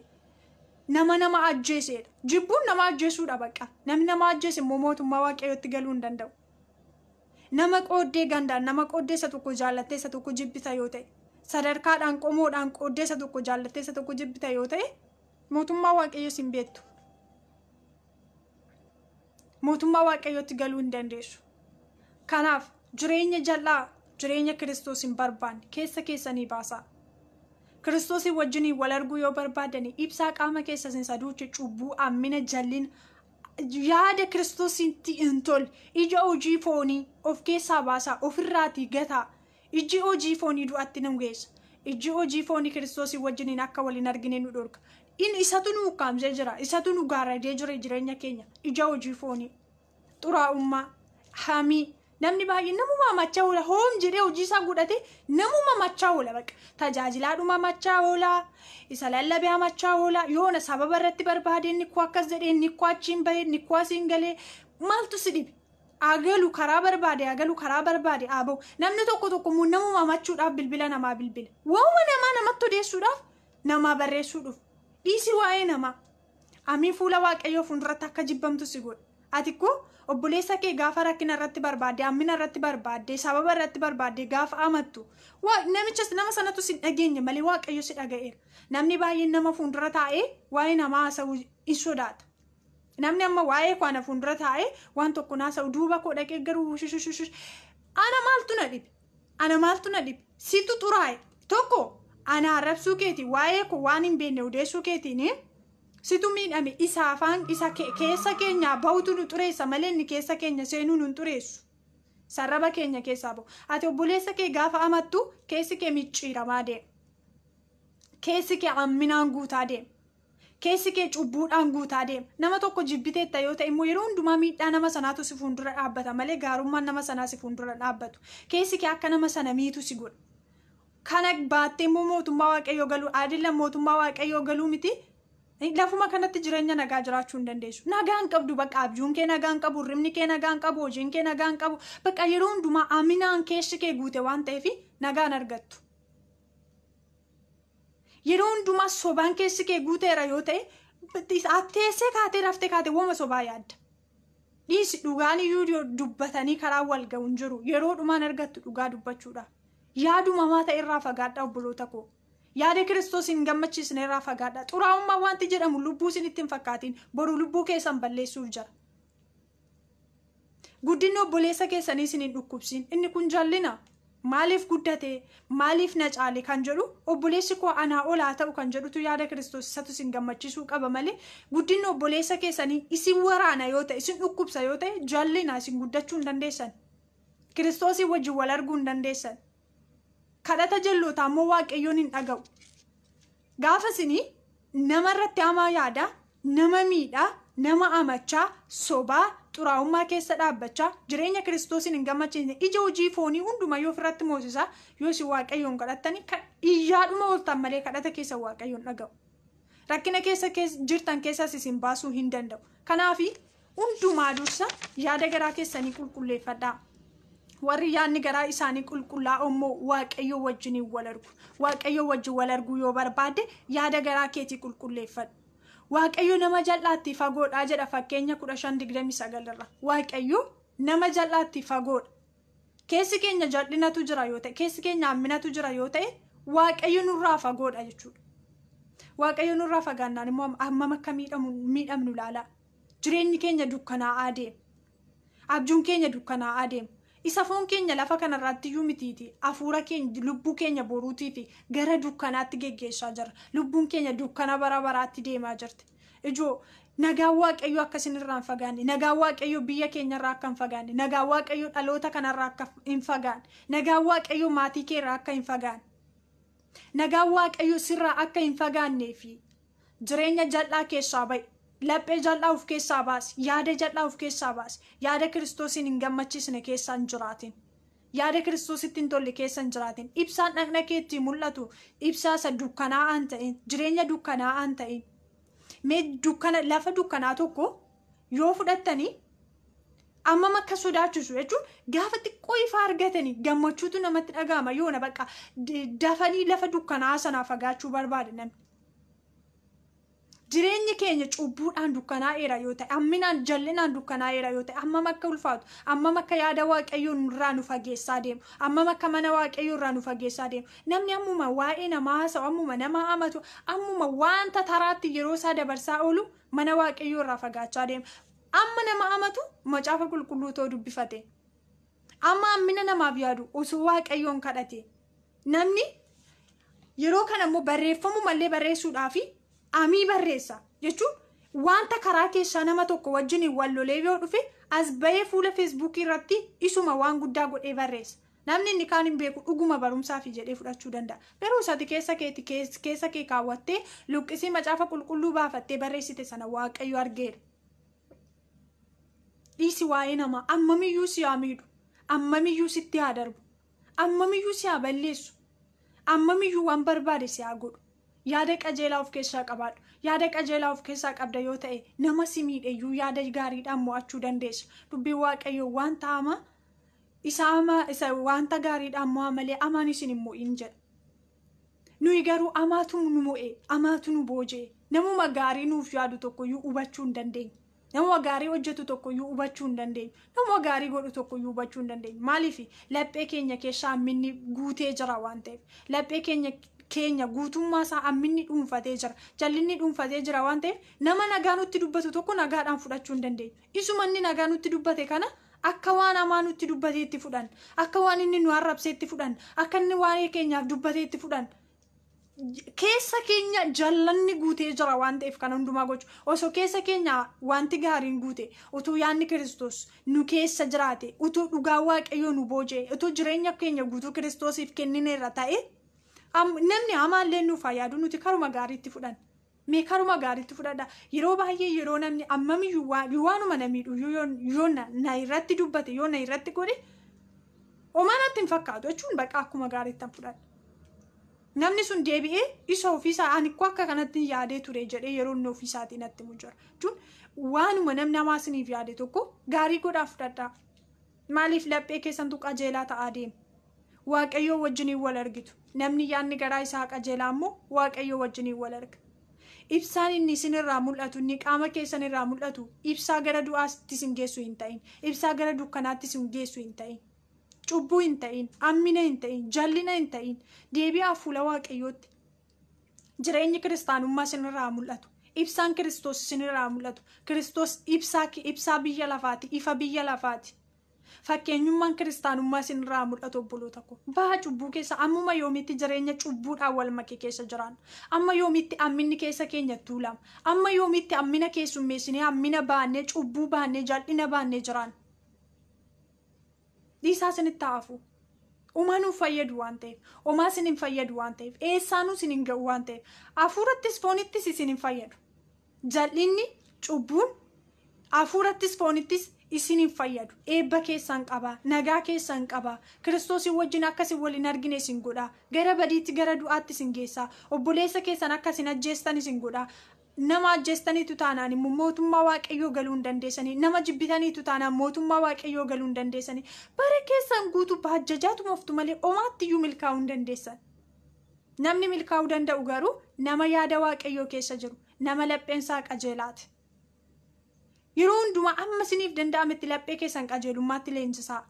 Speaker 2: nama nama ajjeesedha. Jibbuun nama ajjeesuudha bakka. Namni nama ajjeese immoo mootummaa Waaqayyootti galuu hin danda'u. Nama qooddee gandaan, nama qooddee isa tokko jaallattee isa tokko jibbita yoo ta'e, sadarkaadhaan, qomoodhaan qooddee isa tokko jaallattee isa tokko jibbita yoo ta'e, mootummaa Waaqayyoos hin beektu. Mootummaa Waaqayyootti galuu hin dandeessu. Kanaaf jireenya jal'aa, jireenya Kiristoos hin barbaanne keessa keessanii baasaa. Kiristoosii wajjiniin wal arguu yoo barbaadani ibsaa qaama keessan isa duuche cubbuu, hammina, jallina, yaada Kiristoositti hin tolle, ija hojii foonii of keessaa baasaa, ofirraatii gataa. Ijji hojii foonii du'atti nu geessa. Ijji hojii foonii Kiristoosii wajjiniin akka wal hin argine nu dhorka. Inni isatu nu ukkaamsee jira, isatu nu gaaradee jira jireenya keenya. Ija hojii foonii, xuraa'ummaa, hamii. Namni baay'een namuma machaa oola, hoom jedhee hojii isaa godhate namuma machaa oola baqa. Tajaajilaadhuma machaa oola, isa lallabee machaa oola, yoona sababa irratti barbaade inni koo akkas jedhee, inni koo achiin bahee, inni koo asiin galee, maaltu si dhibe? Agalu karaa barbaade, agalu karaa barbaade haa bahu. Namni tokko tokko immoo namuma machuudhaaf bilbila namaa bilbila. Waanuma namaa namatti odeessuudhaaf namaa barreessuu dhufu. Dhiisi waa'ee namaa. Amiin fuula Waaqayyoo fuulduratti akka jibbamtu si godha. Ati koo obboleessa kee gaafa rakkina irratti barbaadde, hammina irratti barbaadde, sababa irratti barbaadde gaafa amattu, namicha nama sanatu si dhageenye malee Waaqayyo si dhaga'eera. Namni baay'een nama fuuldura taa'ee waa'ee namaa haasa'uu hin sodaata. Namni amma waa'ee koo ana fuuldura taa'ee waan tokko naasa'u duuba koo dhaqee garuu shushushushush. Ana maaltu na dhibe? Ana maaltu na dhibe? Situ xuraa'e. Tokko ana arrabsuu keeti, waa'ee koo waan hin beekne odeessuu keetiin situ miidhame. Isa afaan isa keessa keenyaa bahutu nu xureessa malee inni keessa keenya seenuu nu hin xureessu. Sarraba keenya keessaa bahu. Ati obboleessa kee gaafa amattu keessi kee micciiramaa deema. Keessi kee hamminaan guutaa deema. Keessi kee cubbuudhaan guutaa deema. Nama tokko jibbiteetta yoo ta'e immoo yeroo hundumaa miidhaa nama sanaatu si fuuldura dhaabbata malee gaarummaan nama sanaa si fuuldura dhaabbatu. Keessi kee akka nama sana miitu si godha. Kana baattee immoo mootummaa Waaqayyoo galuu, adila mootummaa Waaqayyoo galuu miti. Lafuma kanatti jireenya nagaa jiraachuu hin dandeessu. Nagaa hin qabdu bakka, abjuun kee nagaa hin qabu, hirribni kee nagaa hin qabu, hojiin kee nagaa hin qabu. Bakka yeroo hundumaa aminaan keessi kee guute waan ta'eef nagaa hin argattu. Yeroo hundumaa sobaan keessi kee guuteera yoo ta'e teessee kaatee raftee kaatee wama sobaa yaadda. Dhiisi, dhugaan iyyuu dubbatanii karaa wal ga'u hin jiru. Yeroo dhumaan argattu dhugaa dubbachuudha. Yaaduma hamaa ta'e irraa fagaadhaa obboloota koo. Yaada Kiristoos hin gammachiisne irraa fagaadhaa. Xuraa'ummaa wanti jedhamu lubbuu isinitti hin fakkaatiin, boru lubbuu keessan balleessuuf jira. Guddinni obboleessa keessanii isin hin dhukkubsiin. Inni kun jallina. Maaliif guddate? Maaliif na caale kan jedhu, obboleessi koo anaa ol haa ta'u kan jedhutu yaada Kiristoos isatu isin gammachiisuu qaba malee guddinni obboleessa keessanii isin waraana yoo ta'e, isin dhukkubsa yoo ta'e jallina, isin guddachuu hin dandeessan. Kiristoosii wajjin wal arguu hin dandeessan. Kadhata jallootaa immoo Waaqayyoon hin dhaga'u. Gaafa isinii namarratti hamaa yaada, nama miidhaa, nama amachaa, sobaa, xuraa'ummaa keessa dhaabbachaa, jireenya Kiristoosiin hin gammachiisne, ija hojii foonii hundumaa yoo ofirratti moosisaa, yoo isin Waaqayyoon kadhattanii iyyaadhuma ooltan malee kadhata keessa Waaqayyoon dhaga'u. Rakkina keessa jirtan keessas isin baasuu hin danda'u. Kanaaf hundumaa dursa yaada garaa keessanii qulqulleeffadhaa. Warri yaadni garaa isaanii qulqullaa'oo immoo Waaqayyo wajjiniin wal argu. Waaqayyo wajjin wal arguu yoo barbaadde yaada garaa keetii qulqulleeffadhu. Waaqayyo nama jal'aatti fagoodhaa jedha fakkeenya 15:29 irra. Waaqayyo nama jal'aatti fagoodha. Keessi keenya jal'inatu jira yoo ta'e, keessi keenya hamminatu jira yoo ta'e, Waaqayyo nurraa fagoodha jechuudha. Waaqayyo nurraa fagaannaan immoo hammam akka miidhamnu ilaalaa. Jireenyi keenya dukkanaa'aa deema. Abjuun keenya dukkanaa'aa deema. Isa foon keenya lafa kanarratti iyyuu mitiiti. Hafuura keenya, lubbuu keenya boruutii fi gara dukkanaatti geggeessaa jira. Lubbuun keenya dukkana bara baraatti deemaa jirti. Ijoo nagaan Waaqayyoo akka isin irraa hin fagaanne, nagaan Waaqayyoo biyya keenyarraa akka hin fagaanne, nagaan Waaqayyoo dhaloota kanarraa akka hin fagaanne, nagaan Waaqayyoo maatii keerraa akka hin fagaanne, nagaan Waaqayyoo sirraa akka hin fagaannee fi jireenya jal'aa keessaa ba'i. Laphee jal'aa of keessaa baasi, yaada jal'aa of keessaa baasi, yaada Kiristoosiin hin gammachiisne keessa hin jiraatin. Yaada Kiristoositti hin tolle keessa hin jiraatin. Ibsaan dhaqna keetti mul'atu ibsaa isa dukkanaa'aa hin ta'in, jireenya dukkanaa'aa hin ta'in. Mee dukkana, lafa dukkanaa tokko yoo fudhattanii ammam akka sodaachisu jechuun gaafa xiqqoo ifa argatanii gammachuutu namatti dhaga'ama. Yoona bakka dafanii lafa dukkanaa sanaa fagaachuu barbaada namni. Jireenyi keenya cubbuudhaan dukkanaa'eera yoo ta'e, hamminaan jallinaan dukkanaa'eera yoo ta'e, hammam akka ulfaatu, hammam akka yaada Waaqayyoo irraa nu fageessaa deemu, hammam akka mana Waaqayyoo irraa nu fageessaa deemu. Namni ammuma waa'ee namaa haasa'u, ammuma nama amatu, ammuma wanta taraatti yeroo isaa dabarsaa oolu mana Waaqayyoo irraa fagaachaa deema. Amma nama amatu macaafa qulqulluu ta'uu dubbifate. Amma hammina namaaf yaadu osoo Waaqayyoon kadhate. Namni yeroo kana immoo barreeffamu mallee barreessuudhaaf amii barreessa jechuun wanta karaa keessaa nama tokko wajjin wal lolee yoo dhufe as bahee fuula feesbuukii irratti isuma waan guddaa godhee barreessa. Namni inni kaan hin beeku dhuguma barumsaaf jedhee fudhachuu danda'a. Garuu isati keessa keeti keessa kee kaawwattee luqqisii macaafa qulqulluu baafattee barreessite sana Waaqayyo argeera. Dhiisi waa'ee namaa ammamiyyuu si haa miidhu, ammamiyyuu sitti haa darbu, ammamiyyuu si haa balleessu, ammamiyyuu waan barbaade si haa godhu. Yaada qajeelaa of keessaa qabaadhu. Yaada qajeelaa of keessaa qabda yoo ta'e nama si miidheyyuu yaada gaariidhaan mo'achuu dandeessa. Dubbiin Waaqayyoo wanta hamaa isa hamaa isa wanta gaariidhaan mo'a malee hamaan isin hin mo'in jedha. Nuyi garuu hamaatu nu mo'e, hamaatu nu booji'e. Namuma gaarii nuuf yaadu tokkoyyuu hubachuu hin dandeenye. Namuma gaarii hojjetu tokkoyyuu hubachuu hin dandeenyu. Namuma gaarii godhu tokkoyyuu hubachuu hin dandeenyu. Maaliif laphee keenya keessaa hamminni guutee jira waan ta'eef. Laphee keenya guutummaa isaa hamminni dhuunfatee jira. Jallinni dhuunfatee jira waan ta'eef nama nagaa nutti dubbatu tokko nagaadhaan fudhachuu hin dandeenyu. Isuma inni nagaa nutti dubbate kana akka waan hamaa nutti dubbateetti fudhan. Akka waan inni nu arrabseetti fudhan. Akka inni waa'ee keenyaaf dubbateetti fudhan. Keessa keenya jallanni guutee jira waan ta'eef kan hundumaa gochu. Osoo keessa keenya wanti gaariin guute, utuu yaadni Kiristoos nu keessa jiraate, utuu dhugaa Waaqayyoo nu booji'e, utuu jireenya keenya guutuu Kiristoosiif kennineerra ta'e, namni hamaallee nuuf haa yaadu nuti karuma gaariitti fudhan. Mee karuma gaariitti fudhadha. Yeroo baay'ee yeroo namni ammamiyyuu waanuma na miidhu yoo na irratti dubbate yoo na irratti godhe homaa natti hin fakkaatu jechuun bakka akkuma gaariitti fudhadha. Namni sun deebi'ee isa ofiisaa ani koo akka kanatti yaadee ture jedhee yeroo inni ofiisaatii natti himu jira. Jechuun waanuma namni hamaa isiniif yaade tokko gaarii godhaa fudhadhaa. Maaliif laphee keessantu qajeelaa ta'aa deema? Waaqayyoo wajjiniin wal argitu. Namni yaadni garaa isaa qajeelaa immoo Waaqayyoo wajjiniin wal arga. Ibsaan inni isinirraa mul'atu, inni qaama keessanirraa mul'atu, ibsaa gara du'aatti isin geessu hin ta'in, ibsaa gara dukkanaatti isin geessu hin ta'in. Cubbuu hin ta'in, hammina hin ta'in, jallina hin ta'in, deebi'aa fuula Waaqayyootti. Jireenyi kiristaanummaa isinirraa mul'atu. Ibsaan Kiristoos isinirraa mul'atu. Kiristoos ibsaa biyya lafaati, ifa biyya lafaati. Fakkeenyummaan kiristaanummaa isinirraa mul'atu obboloota koo. Baha cubbuu keessa ammuma yoomitti jireenya cubbuudhaan wal make keessa jiraanna. Amma yoomitti hamminni keessa keenya tuulama. Amma yoomitti hammina keessummeessinee hammina baannee cubbuu baannee jal'ina baannee jiraanna. Dhiisaa isinitti hafu. Homaa nuuf fayyadu waan ta'eef, homaa isin hin fayyadu waan ta'eef, eessaanuu isin hin ga'u waan ta'eef, hafuurattis foonittis isin hin fayyadu. Jal'inni cubbuun hafuurattis foonittis isin hin fayyadu. Eebba keessan qaba, nagaa keessan qaba, Kiristoosii wajjin akka isin wal hin argine isin godha, gara badiitti gara du'aatti isin geessa, obboleessa keessan akka isin ajjeestan isin godha. Nama ajjeestaniitu taanaan immoo mootummaa Waaqayyoo galuu hin dandeessanii, nama jibbitaniitu taanaan mootummaa Waaqayyoo galuu hin dandeessanii. Bara keessan guutuu baajjajaatuma oftu malee homaatti iyyuu milkaa'uu hin dandeessan. Namni milkaa'uu danda'u garuu nama yaada Waaqayyoo keessa jiru, nama lapheensaa qajeelaati. Yeroo hundumaa amma isiniif danda'ametti laphee keessan qajeelummaatti leenjisaa.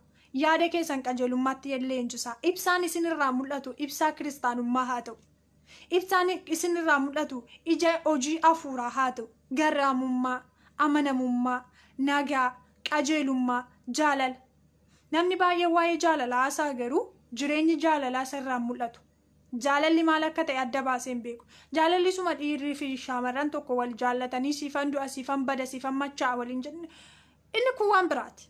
Speaker 2: Yaada keessan qajeelummaatti leenjisaa. Ibsaan isinirraa mul'atu ibsaa kiristaanummaa haa ta'u. Ibsaan isinirraa mul'atu ija hojii hafuuraa haa ta'u. Garraamummaa, amanamummaa, nagaa, qajeelummaa, jaalala. Namni baay'ee waa'ee jaalalaa haasa'a garuu jireenyi jaalalaa isarraa mul'atu. Jaalalli maal akka ta'e adda baasee hin beeku. Jaalalli suma dhiirrii fi shaamarran tokko wal jaallatanii siifan du'a, siifan bada, siifan macha'a waliin jedhan inni kun waan biraati.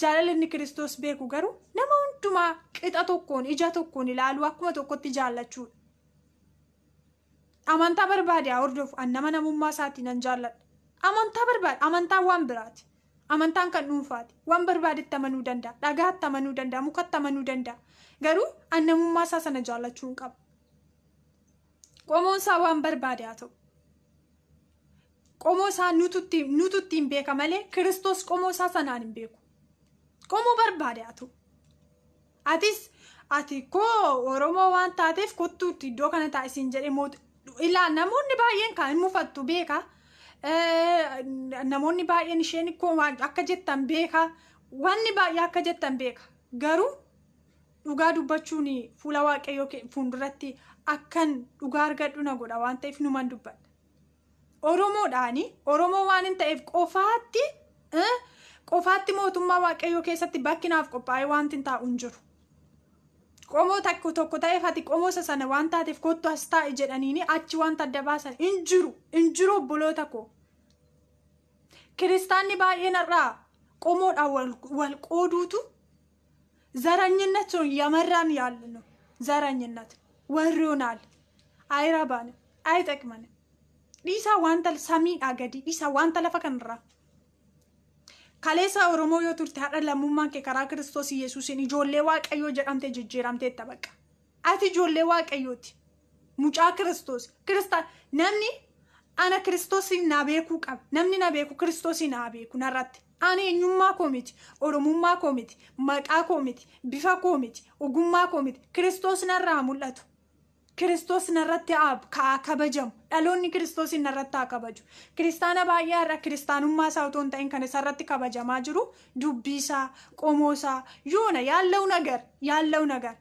Speaker 2: Jaalalli inni Kiristoos beeku garuu nama hundumaa qixa tokkoon ija tokkoon ilaaluu akkuma tokkotti jaallachuudha. Amantaa barbaade haa hordofu, an nama namummaa isaatiin nan jaalladha. Amantaa barbaade, amantaan waan biraati. Amantaan kan dhuunfaati. Waan barbaadetti amanuu danda'a. Dhagaatti amanuu danda'a. Mukatti amanuu danda'a. Garuu an namummaa isaa sana jaallachuu hin qabu. Qomoon isaa waan barbaade haa ta'u. Qomoo isaa nutu ittiin beeka malee Kiristoos qomoo isaa sanaan hin beeku. Qomoo barbaade haa ta'u. Atis ati koo Oromoo waan taateef kottuutti iddoo kana taa'isiin jedhee mootu. Ilaa namoonni baay'een kan hin mufattu beeka. Namoonni baay'een isheen koo akka jettan beeka. Wanni baay'ee akka jettan beeka. Garuu dhugaa dubbachuun fuula Waaqayyoo fuulduratti akkan dhugaa argadhu na godha waan ta'eef numan dubbadha. Oromoodhaani Oromoo waan hin ta'eef qofaatti Qofaatti mootummaa Waaqayyoo keessatti bakki naaf qophaa'ee wanti hin taa'u hin jiru. Qomoo tokko tokko ta'eef ati qomoo isa sana waan taateef kottu as taa'i jedhaniini achi wanta adda baasan hin jiru. Hin jiru obboloota koo. Kiristaanni baay'een har'aa qomoodhaan wal qooduutu ዘረኝነት ነው እያመራን ያለ ነው። ዘረኝነት ወሮናል፣ አይረባንም፣ አይጠቅመንም። Dhiisaa wanta samiidhaa gadi dhiisaa wanta lafa kanarraa. Kaleessa Oromoo yoo turte har'a lammummaan kee karaa Kiristoos Yesuusiin ijoollee Waaqayyoo jedhamtee jijjiiramteetta bakka. Ati ijoollee Waaqayyooti. Mucaa Kiristoos. Kiristaan namni ana Kiristoosiin na beekuu qaba. Namni na beeku Kiristoosiin na beeku narratti. Ani eenyummaa koo miti, Oromummaa koo miti, maqaa koo miti, bifa koo miti, ogummaa koo miti. Kiristoos narraa mul'atu. Kiristoos narratti haa kabajamu. Dhaloonni Kiristoosiin narratti haa kabaju. Kiristaana baay'ee har'a kiristaanummaa isaa otoo hin ta'in kan isarratti kabajamaa jiru dubbii isaa, qomoo isaa, yoona ያለው ነገር ያለው ነገር.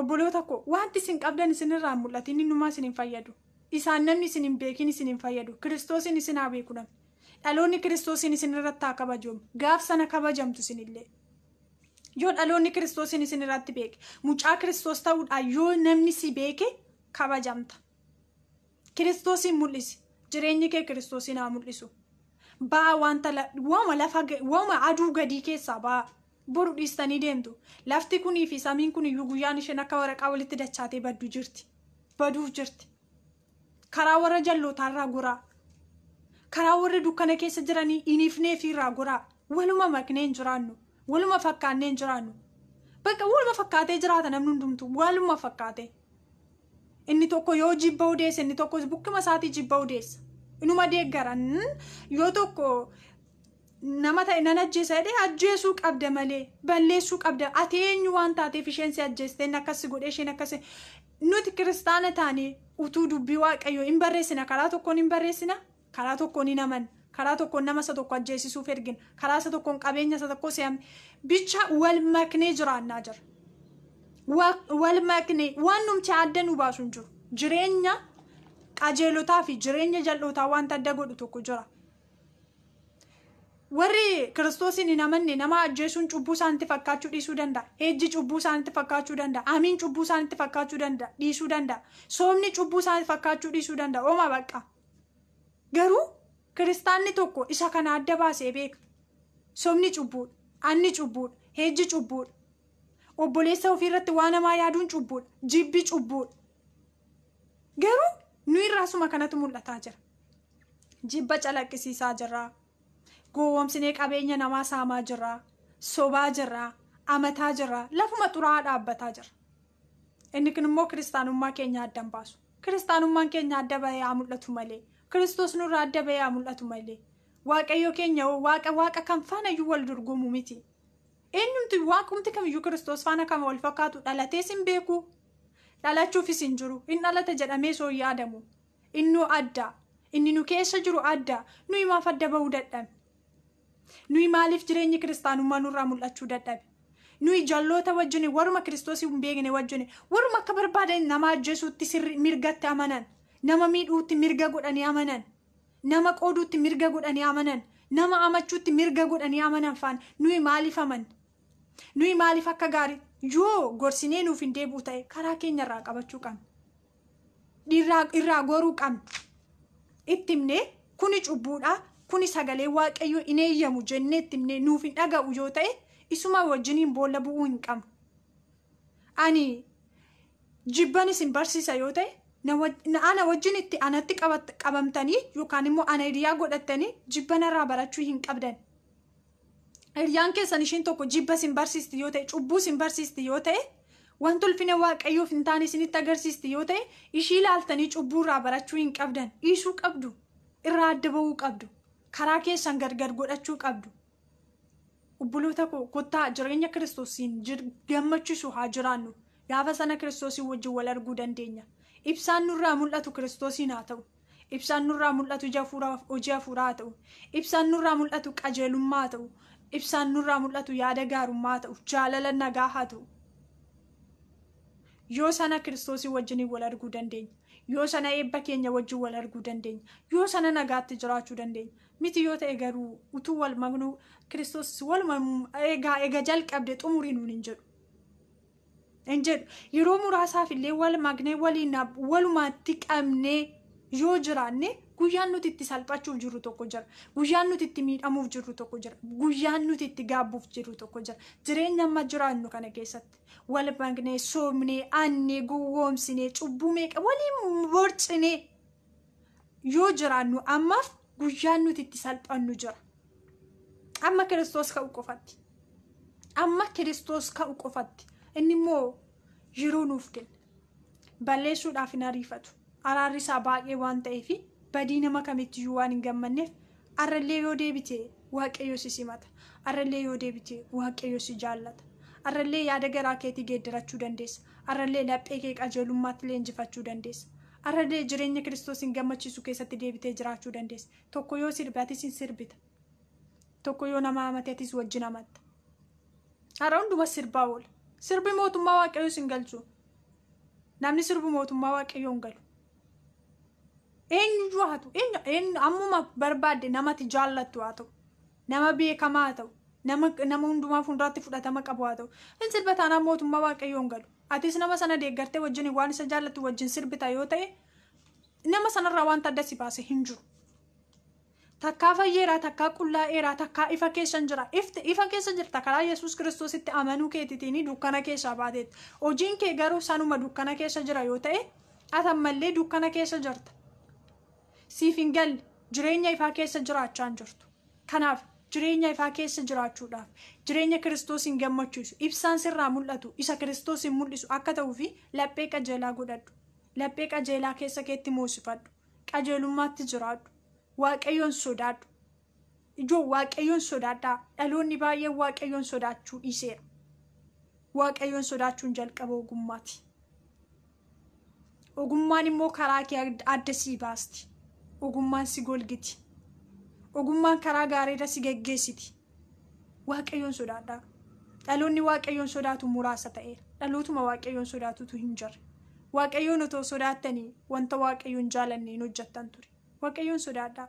Speaker 2: Obboloota koo, wanti isin qabdan isinirraa mul'atu, inni numaa isin hin fayyadu. Isaan namni isin hin beekin isin hin fayyadu. Kiristoosiin isin haa beeku namni. Dhaloonni Kiristoosiin isin irratti haa kabajamu. Gaaf sana kabajamtu isinillee. Yoo dhaloonni Kiristoosiin isin irratti beeke, mucaa Kiristoos ta'uudhaan yoo namni si beeke kabajamta. Kiristoosiin mul'isi. Jireenyi kee Kiristoosiin haa mul'isu. Ba'aa wanta waama lafa waama aduu gadii keessaa ba'aa. Boru dhiistanii deemtu. Lafti kunii fi samiin kun iyyuu guyyaan isheen akka waraqaa walitti dachaatee baddu jirti. Baduuf jirti. Karaa warra jallootaarraa goraa. Karaa warra dukkana keessa jiranii inifnee fi irraa goraa. Waluma maknee hin jiraannu. Waluma fakkaannee hin jiraannu. Bakka waluma fakkaatee jiraata namni hundumtu. Waluma fakkaatee. Inni tokko yoo jibba odeessa, inni tokko bukkuma isaatii jibba odeessa. Inuma deeggaran yoo tokko nama ta'e nan ajjeesa jedhee, ajjeesuu qabda malee balleessuu qabda. Ati eenyu waan taateef isheen si ajjeeste, inni akkas godhee, isheen akkas? Nuti kiristaana taanee utuu dubbii Waaqayyoo hin barreessina, karaa tokkoon hin barreessina, karaa tokkoon hin amanna, karaa tokkoon nama isa tokko ajjeesisuuf ergina, karaa isa tokkoon qabeenya isa tokko se'amne bicha wal maknee jiraannaa jira. Wal maknee waan numti adda nu baasu hin jiru. Jireenya qajeelotaa fi jireenya jal'ootaa wanta adda godhu tokko jira. Warri Kiristoosiin hin amanne nama ajjeesuun cubbuu isaanitti fakkaachuu dhiisuu danda'a. Ejji cubbuu isaanitti fakkaachuu danda'a. Amiin cubbuu isaanitti fakkaachuu danda'a. Dhiisuu danda'a. Soomni cubbuu isaanitti fakkaachuu dhiisuu danda'a. Ooma bakka. Garuu kiristaanni tokko isa kana adda baasee beeka. Soomni cubbuudha. Anni cubbuudha. Ejji cubbuudha. Obboleessa ofiirratti waan hamaa yaaduun cubbuudha. Jibbi cubbuudha. Garuu nu irraasuma kanatu mul'ataa jira. Jibba calaqqisiisaa jirra. Gowwoomsinee qabeenya namaa saamaa jirra. Sobaa jirra. Amataa jirra. Lafuma xuraa'aa dhaabbataa jira. Inni kun immoo kiristaanummaa keenya adda hin baasu. Kiristaanummaan keenya adda bahee haa mul'atu malee. Kiristoos nurraa adda bahee haa mul'atu malee. Waaqayyo keenya waaqa waaqa kan faana iyyuu wal dorgomu miti. Eenyumti waaqumti kamiyyuu Kiristoos faana kan wal fakkaatu dhalatees hin beeku. Dhalachuufis hin jiru. Hin dhalate jedhamee soo hin yaadamu. Innuu adda. Inni nu keessa jiru adda. Nuyi maaf adda bahuu dadhabne? Nuyi maaliif jireenyi kiristaanummaa nurraa mul'achuu dadhabe? Nuyi jalloota wajjin, waruma Kiristoos hin beekne wajjin, waruma akka barbaadan nama ajjeesuutti sirri mirgatti amanan, nama miidhuutti mirga godhanii amanan, nama qooduutti mirga godhanii amanan, nama amachuutti mirga godhanii amanan faan nuyi maaliif amanna? Nuyi maaliif akka gaarii yoo gorsinee nuuf hin deebi'u ta'e karaa keenya irraa qabachuu qabna? Irraa goruu qabna. Itti himnee kuni cubbuudha, kuni sagalee Waaqayyoo hin eeyyamu jennee itti himnee nuuf hin dhaga'u yoo ta'e, isuma wajjiniin boolla bu'uu hin qabnu. Ani jibban isin barsiisa yoo ta'e, ana wajjin itti anatti qabamtanii yookaan immoo ana hiriyaa godhattanii jibban irraa barachuu hin qabdan. Hiriyaan keessan ishiin tokko jibba isin barsiisti yoo ta'e, cubbuu isin barsiisti yoo ta'e, wanta ulfina Waaqayyoof hin taane isinitti agarsiisti yoo ta'e, ishii ilaaltanii cubbuu irraa barachuu hin qabdan. Dhiisuu qabdu. Irraa adda bahuu qabdu. Karaa keessan gargar godhachuu qabdu. Obboloota koo, kottaa jireenya Kiristoosiin gammachiisu haa jiraannu. Gaafa sana Kiristoosiin wajjin wal arguu dandeenya. Ibsaan nurraa mul'atu Kiristoosiin haa ta'u. Ibsaan nurraa mul'atu hojii hafuuraa haa ta'u. Ibsaan nurraa mul'atu qajeelummaa haa ta'u. Ibsaan nurraa mul'atu yaada gaarummaa haa ta'u. Jaalala nagaa haa ta'u. Yoo sana Kiristoosii wajjin wal arguu dandeenya. Yoo sana eebba keenya wajjin wal arguu dandeenya. Yoo sana nagaatti jiraachuu dandeenya. Miti yoo ta'e garuu utuu wal maknuu Kiristoos waluma egaa jalqabde xumurii nuun hin jedhu. Hin jedhu. Yeroo muraasaaf illee wal maknee waliin walumaatti qabnee yoo jiraanne guyyaan nuti itti salphachuuf jirru tokko jira. Guyyaan nuti itti miidhamuuf jirru tokko jira. Guyyaan nuti itti gaabbuuf jirru tokko jira. Jireenya amma jiraannu kana keessatti wal maknee, soomnee, aannee, gowwoomsinee, cubbuu meeqa waliin borcinee yoo jiraannu ammaaf guyyaan nuti itti salphannu jira. Amma Kiristoos ka'u qofatti. Amma Kiristoos ka'u qofatti. Inni immoo yeroo nuuf kenna. Balleessuudhaaf hin ariifatu. Araarri isaa baay'ee waan ta'eef badii nama kamittiyyuu waan hin gammanneef arrallee yoo deebite Waaqayyo si simata. Arrallee yoo deebite Waaqayyo si jaallata. Arrallee yaada garaa keetii geeddarachuu dandeessa. Arrallee laphee kee qajeelummaatti leenjifachuu dandeessa. Arrallee jireenya Kiristoos hin gammachiisu keessatti deebitee jiraachuu dandeessa. Tokko yoo sirbe atis hin sirbita. Tokko yoo nama amate atis wajjin amatta. Har'a hunduma sirbaa oola. Sirbi mootummaa Waaqayyoo sin galchu. Namni sirbu mootummaa Waaqayyoo hin galu. Eenyuyyuu haa ta'u, eenyu ammuma barbaadde namati jaallattu haa ta'u, nama beekamaa haa ta'u, nama hundumaa fuulduratti fudhatama qabu haa ta'u. Hin sirba taanaan mootummaa Waaqayyoo hin galu. Atis nama sana deeggartee wajjin waan isa jaallattu wajjin sirbita yoo ta'e nama sanarraa wanta adda si baase hin jiru. Takkaa fayyeeraa, takkaa qullaa'eeraa, takkaa ifa keessa jira. Ifa keessa jirta karaa Yesuus Kiristoositti amanuu keetiitiin dukkana keessaa baateetti. Hojiin kee garuu sanuma dukkana keessa jira yoo ta'e ati ammallee dukkana keessa jirta. Siif hin galle jireenya ifaa keessa jiraachaa hin jirtu. Kanaaf jireenya ifaa keessa jiraachuudhaaf jireenya Kiristoos hin gammachiisu ibsaan sirraa mul'atu isa Kiristoos hin mul'isu akka ta'uufi laphee qajeelaa godhadhu. Laphee qajeelaa keessa keetti moosifadhu. Qajeelummaatti jiraadhu. Waaqayyoon sodaadhu. Ijoo Waaqayyoon sodaadhaa. Dhaloonni baay'een Waaqayyoon sodaachuu dhiiseera. Waaqayyoon sodaachuun jalqaba ogummaati. Ogummaan immoo karaa kee adda sii baasti. Ogummaan si golgiti. Ogummaan karaa gaariirra si geggeessiti. Waaqayyoon sodaadhaa. Dhaloonni Waaqayyoon sodaatu muraasa ta'eera. Dhalootuma Waaqayyoon sodaatutu hin jirre. Waaqayyoon otoo sodaattanii wanta Waaqayyoon jaalanne hin hojjettan ture. Waaqayyoon sodaadhaa.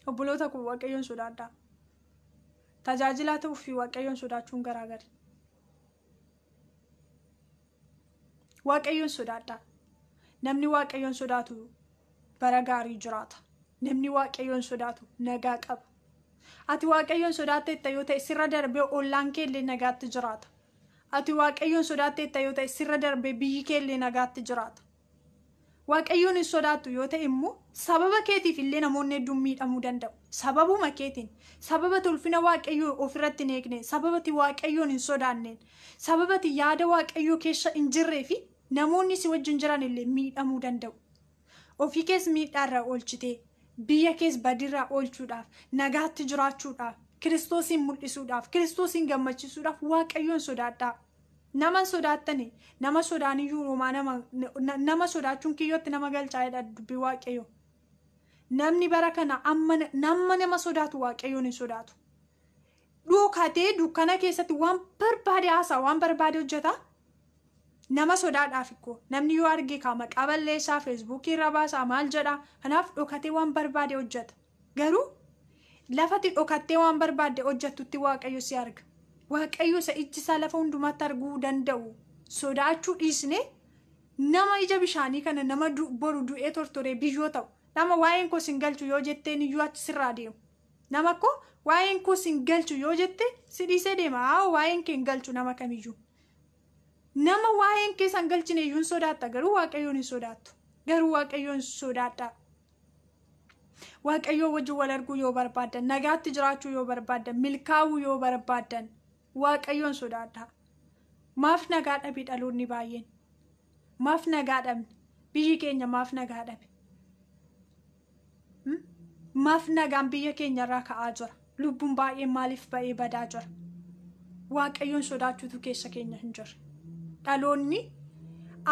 Speaker 2: Obboloota koo Waaqayyoon sodaadhaa. Tajaajilaa ta'uu fi Waaqayyoon sodaachuun garaagari. Waaqayyoon sodaadhaa. Namni Waaqayyoon sodaatu bara gaarii jiraata. Namni Waaqayyoon sodaatu nagaa qaba. Ati Waaqayyoon sodaatteetta yoo ta'e sirra darbee ollaan kee illee nagaatti jiraata. Ati Waaqayyoon sodaatteetta yoo ta'e sirra darbee biyyi kee illee nagaatti jiraata. Waaqayyoon hin sodaattu yoo ta'e immoo sababa keetiif illee namoonni hedduun miidhamuu danda'u. Sababuma keetiin, sababa ulfina Waaqayyoo ofirratti hin eegne, sababa Waaqayyoon hin sodaanneen, sababa yaada Waaqayyoo keessa hin jirree fi namoonni si wajjin jiran illee miidhamuu danda'u. Ofii kees miidhaarraa oolchitee, biyya kees badirraa oolchuudhaaf, nagaatti jiraachuudhaaf, Kiristoosiin mul'isuudhaaf, Kiristoosiin gammachiisuudhaaf Waaqayyoon sodaadhaa. Nama sodaattani, nama sodaaniyyuu homaa nama sodaachuun kiyyootti nama galchaa jedha dubbii Waaqayyoo. Namni bara kana amma nama sodaatu Waaqayyoon hin sodaatu. Dhokatee dukkana keessatti waan barbaade haasaa, waan barbaade hojjeta. Nama sodaadhaaf ikkoo namni yoo arge kaa maqaa balleessaa, feesbuukii irra baasaa maal jedha. Kanaaf dhokatee waan barbaade hojjeta. Garuu lafatti dhokattee waan barbaadde hojjettutti Waaqayyo si arga. Waaqayyo isa ijji isaa lafa hundumaatti arguu danda'u sodaachuu dhiisne nama ija bishaanii kana nama boru du'ee tortoree biyyoo ta'u nama waa'een koo sin galchu yoo jetteen iyyuu achi sirraa deemu. Nama koo waa'een koo sin galchu yoo jette si dhiisee deema. Haa waa'een kee hin galchu nama kamiyyuu. Nama waa'een kee san galchine iyyuu hin sodaatta garuu Waaqayyoon hin sodaattu. Garuu Waaqayyoon sodaadhaa. Waaqayyoo wajjin wal arguu yoo barbaaddan, nagaatti jiraachuu yoo barbaaddan, milkaa'uu yoo barbaaddan Waaqayyoon sodaadhaa. Maaf nagaa dhabe dhaloonni baay'een? Maaf nagaa dhabne? Biyyi keenya maaf nagaa dhabe? Maaf nagaan biyya keenyarraa ka'aa jira? Lubbuun baay'een maaliif ba'ee badaa jira? Waaqayyoon sodaachuutu keessa keenya hin jirre. Dhaloonni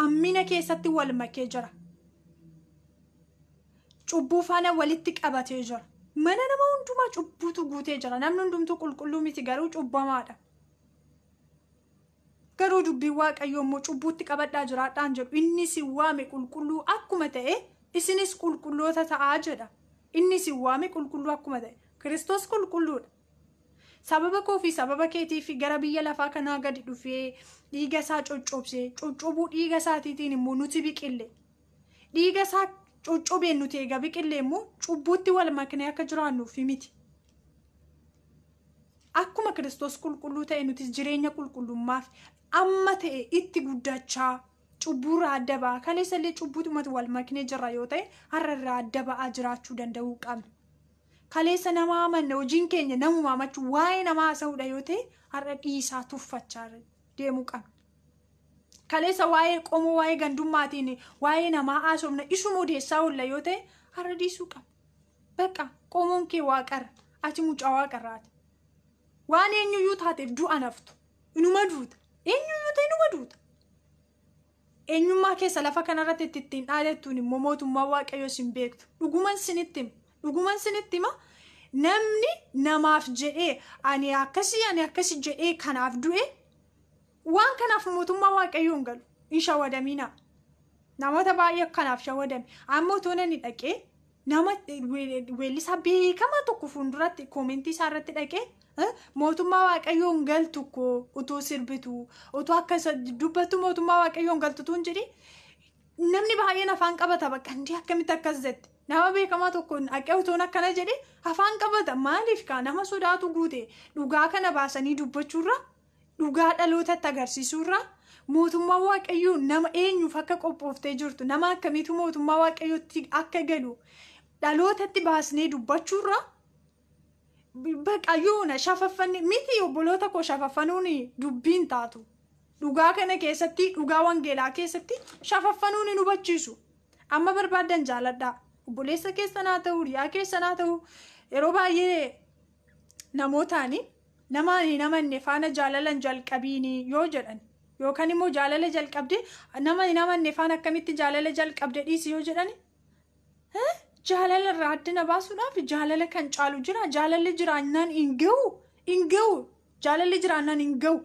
Speaker 2: ammina keessatti wal makee jira. Cubbuu faana walitti qabatee jira. Mana nama hundumaa cubbuutu guutee jira. Namni hundumtuu qulqulluu miti garuu cubbamaadha. Garuu dubbiin Waaqayyoo immoo cubbuutti qabadhaa jiraadhaan jedhu. Inni si waame qulqulluu akkuma ta'e isinis qulqulloota ta'aa jedha. Inni si waame qulqulluu akkuma ta'e Kiristoos qulqulluudha. Sababa koo fi sababa keetii fi gara biyya lafaa kanaa gadi dhufee dhiiga isaa coccobsee, coccobuu dhiiga isaatiitiin immoo nuti biqille. Dhiiga isaa coccobeen nuti eega biqille immoo cubbuutti wal maknee akka jiraannuuf miti. Akkuma Kiristoos qulqulluu ta'e nuti jireenya qulqullummaaf amma ta'e itti guddachaa cubbuurraa adda ba'aa. Kaleessallee cubbuutumatti wal maknee jirra yoo ta'e har'a irraa adda ba'aa jiraachuu danda'uu qabna. Kaleessa nama amanne hojiin keenya namuma amachuu waa'ee namaa haasa'uudha yoo ta'e har'a dhiisaa tuffachaa deemuu qabna. Kaleessa waa'ee qomoo waa'ee gandummaatiin waa'ee namaa haasofna isuma odeessaa oolla yoo ta'e har'a dhiisuu qabna. Bakka qomoon kee waaqarra, ati mucaa waaqarraati. Waan eenyuyyuu taateef du'a naftu inuma duuta. Eenyuyyuu ta'e inuma duuta. Eenyummaa keessa lafa kanarratti ittiin dhaadattuun immoo mootummaa Waaqayyoo sin beektu. Dhuguman sinitti hima. Dhuguman sinitti hima. Namni namaaf jedhee ani akkasii jedhee kanaaf du'e waan kanaaf mootummaa Waaqayyoo hin galu. Hin shawadamina. Namoota baay'ee kanaaf shawadame. Amma otoo namni dhaqee nama weellisaa beekamaa tokko fuulduratti koomentii isaa irratti dhaqee mootummaa Waaqayyoo hin galtu koo utuu sirbitu utuu akka dubbattu mootummaa Waaqayyoo hin galtu tuun jedhi namni baay'een afaan qabata bakka inni akkamitti akkas jette. Nama beekamaa tokko dhaqee utuun akkana jedhe afaan qabata. Maaliif kaa nama sodaatu guute dhugaa kana baasanii dubbachuurra dhugaa dhalootatti agarsiisuurra mootummaa Waaqayyoo nama eenyuuf akka qophooftee jirtu nama akkamiitu mootummaa Waaqayyootti akka galu dhalootatti baasnee dubbachuurra bakka yoona shafaffanne miti obboloota koo shafaffanuun dubbiin taatu. Dhugaa kana keessatti dhugaa wangeelaa keessatti shafaffanuun hin hubachiisu. Amma barbaadan jaaladhaa. Obboleessa keessan haa ta'u, hiriyaa keessan haa ta'u, yeroo baay'ee namootaani nama hin amanne faana jaalalan jalqabiini yoo jedhan yookaan immoo jaalala jalqabde nama hin amanne faana akkamitti jaalala jalqabde dhiisi yoo jedhan jaalala irraa addana baasuudhaaf jaalala kan caalu jira. Jaalalli jiraannaan hin gahu. Jaalalli jiraannaan hin gahu.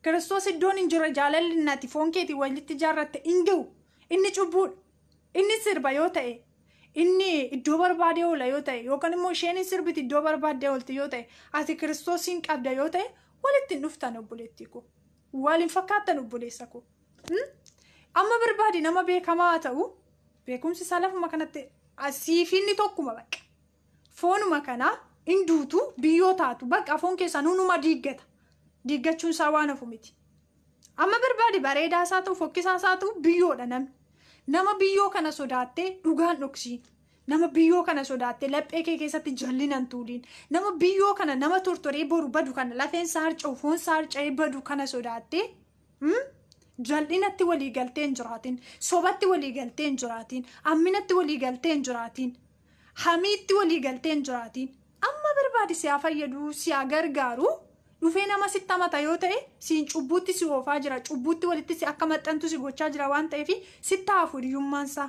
Speaker 2: Kiristoos iddoon hin jirre jaalalli nati foon keetii walitti ijaarratte hin gahu. Inni cubbuudha. Inni sirba yoo ta'e, inni iddoo barbaadee oola yoo ta'e yookaan immoo isheen sirbiti iddoo barbaadee oolti yoo ta'e ati Kiristoosiin qabda yoo ta'e walitti hin dhuftan obboleettii koo. Waliin fakkaattan obboleessa koo. Amma barbaade nama beekamaa haa ta'u beekumsi isaa lafuma kanatti asiifinni tokkuma bakka. Foonuma kanaa hin duutu biyyoo taatu bakka foon keessaa nunuma diiggata. Diiggachuun isaa waan hafu miti. Amma barbaade bareedaa isaa ta'u fokkisaa isaa ta'u biyyoodha namni. Nama biyyoo kana sodaattee dhugaan dhoksiin. Nama biyyoo kana sodaattee laphee kee keessatti jallinan tuuliin. Nama biyyoo kana nama tortoree boru badu kana lafeen isaa harca'u foon isaa harca'ee badu kana sodaattee jal'inatti walii galtee hin jiraatin. Sobatti walii galtee hin jiraatin. Amminatti walii galtee hin jiraatin. Hamiitti walii galtee hin jiraatin. Amma barbaade si haa fayyadu si haa gargaaru. Dhufee nama sitti amata yoo ta'e siin cubbuutti si oofaa jira. Cubbuutti walitti si akka maxxantu si gochaa jira waan ta'eef sitti hafu hiyyummaansaa.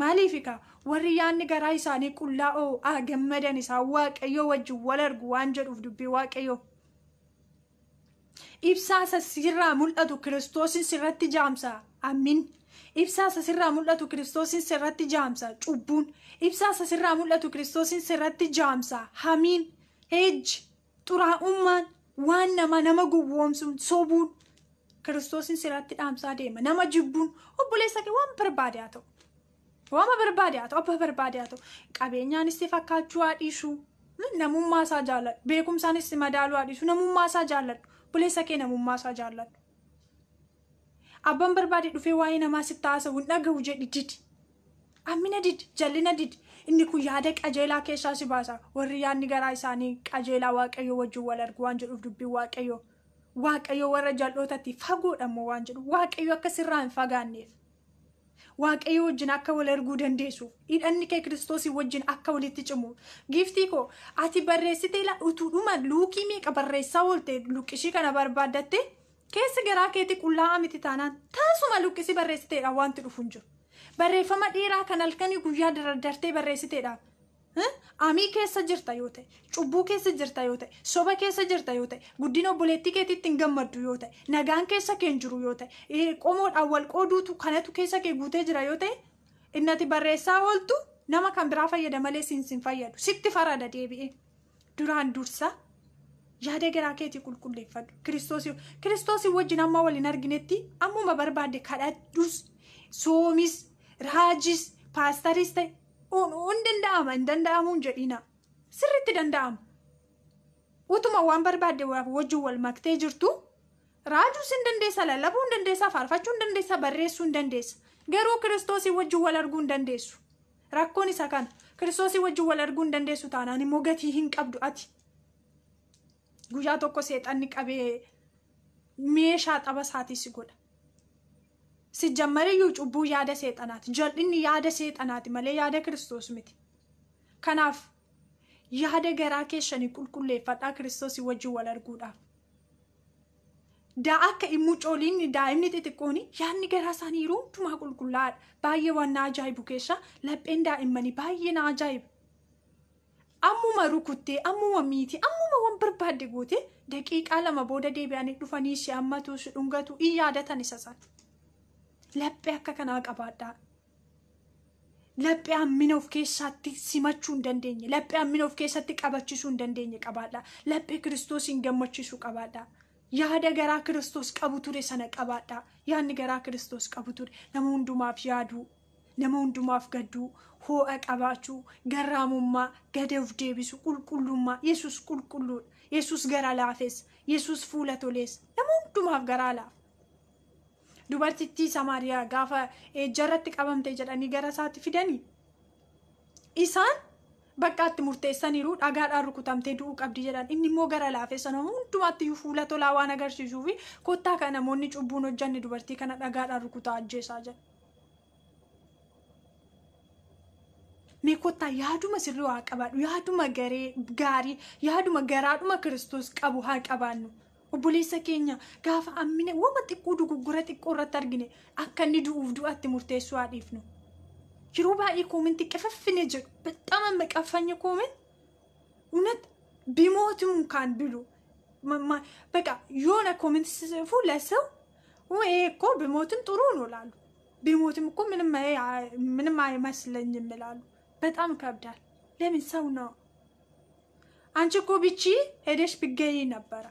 Speaker 2: Maaliif kaa warri yaadni garaa isaanii qullaa'oo haa gammadan isaa Waaqayyoo wajjin wal argu waan jedhuuf dubbii Waaqayyoo. Ibsaa isa sirraa mul'atu Kiristoosin sirratti jaamsa. Amiin. Ibsaa isa sirraa mul'atu Kiristoosin sirratti jaamsa. Cubbuun. Ibsaa isa sirraa mul'atu Kiristoosin sirratti jaamsa. Hamiin. Ejji. Xuraa'ummaan waan nama gowwoomsuun sobuun Kiristoosin sirratti dhaamsaa deema. Nama jibbuun obboleessa kee waan barbaade haa ta'u. Waan barbaade haa ta'u, abbaa barbaade haa ta'u. Qabeenyaanis si fakkaachuu haa dhiisu. Namummaa isaa jaalladhu. Beekumsaanis si madaaluu haa dhiisu. Namummaa isaa jaalladhu. Obboleessa kee namummaa isaa jaalladhu. Abbaan barbaade dhufee waa'ee namaa sitti haasa'u hin dhagahu jedhi didi. Ammina didi, jallina didi. Inni kun yaada qajeelaa keessaa si baasa. Warri yaadni garaa isaanii qajeelaa Waaqayyoo wajjin wal argu waan jedhuuf dubbiin Waaqayyoo. Waaqayyoo warra jal'ootatti fagoodha immoo waan jedhu. Waaqayyoo akka sirraa hin fagaanneef. Waaqayyoo wajjin akka wal arguu dandeessuuf. Hidhanni kee Kiristoosii wajjin akka walitti cimu. Giiftii koo ati barreessitee utuudhuma luukii meeqa barreessaa oolte luqqishii kana barbaaddatte keessa garaa keetii qullaa'aa miti taanaan taasuma luqqisii barreessiteedha wanti dhufu hin jiru. Barreeffama dheeraa kan halkanii guyyaa dardartee barreessiteedha. Amii keessa jirta yoo ta'e, cubbuu keessa jirta yoo ta'e, soba keessa jirta yoo ta'e, guddina obboleettii keetiitti hin gammaddu yoo ta'e, nagaan keessa kee hin jiru yoo ta'e, qomoodhaan wal qooduutu kanatu keessa kee guutee jira yoo ta'e, inni ati barreessaa ooltu nama kan biraa fayyada malee siin fayyadu. Sitti farada deebi'ee. Duraan dursa yaada garaa keetii qulqulleeffadhu. Kiristoosii wajjin amma waliin arginetti ammuma barbaadde kadhadhus, soomis, raajis, paastaris ta'e hin danda'ama, hin danda'amuun jedhina. Sirriitti danda'ama. Utuma waan barbaadde wajjin wal maktee jirtu raajuus hin dandeessa, lallabuu hin dandeessa, faarfachuu hin dandeessa, barreessuu hin dandeessa. Garuu Kiristoosii wajjin wal arguu hin dandeessu. Rakkoon isa kana. Kiristoosii wajjin wal arguu hin dandeessu taanaan immoo gatii hin qabdu ati. Guyyaa tokko seexanni qabee meeshaa tapha isaatii si godha. Si jammariyyuu cubbuu yaada seexanaati. Jal'inni yaada seexanaati malee yaada Kiristoos miti. Kanaaf yaada garaa keessanii qulqulleeffadhaa Kiristoosii wajjin wal arguudhaaf. Akka mucooliin daa'imni xixiqqoon yaadni garaa isaanii yeroo hundumaa qulqullaa'aadha. Baay'ee waan na ajaa'ibu keessa lapheen daa'immanii baay'ee na ajaa'iba. Ammuma rukuttee, ammuma miiti, ammuma waan barbaadde goote daqiiqaa lama booda deebi'anii dhufanii si hammatu, si dhungatu, in yaadatan isa sana. Laphee akka kanaa qabaadhaa. Laphee hammina of keessatti simachuu hin dandeenye, laphee hammina of keessatti qabachiisuu hin dandeenye qabaadhaa. Laphee Kiristoosiin gammachiisuu qabaadhaa. Yaada garaa Kiristoos qabu ture sana qabaadhaa. Yaadni garaa Kiristoos qabu ture nama hundumaaf yaaduu, nama hundumaaf gadduu, ho'a qabaachuu, garraamummaa, gada of deebisu, qulqullummaa. Yesuus qulqulluudha. Yesuus gara laafessa. Yesuus fuula toleessa. Nama hundumaaf garaa laafa. Dubartittii Samaariyaa gaafa ejjarratti qabamte jedhanii gara isaatti fidanii isaan bakkaatti murteessaniiru dhagaadhaan rukutamtee du'uu qabdi jedhan. Inni immoo gara laafessa nama hundumaatti iyyuu fuula tolaa waan agarsiisuufi kottaa kan namoonni cubbuun hojjanne dubartii kana dhagaadhaan rukutaa ajjeesaa jedha. Mee kottaa yaaduma sirrii haa qabaadhu, yaaduma garee gaarii, yaaduma garaadhuma Kiristoos qabu haa qabaannu. Obboleessa keenya gaafa ammine wama xiqqoo dogoggora xiqqoo irratti argine akka inni du'uuf du'atti murteessuu haa dhiifnu. Yeroo baay'ee koomentii qifaffine jedhu በጣም መቀፈኝ ኮሜንት እውነት ቢሞትም እንኳን ቢሉ በቃ የሆነ ኮሜንት ሲጽፉ ለሰው ወይ እኮ ቢሞትም ጥሩ ነው ላሉ፣ ቢሞትም እኮ ምንም አይመስለኝም ላሉ። በጣም ከብዳል። ለምን ሰው ነው። አንቺ እኮ ብቺ ሄደሽ ብገኝ ነበረ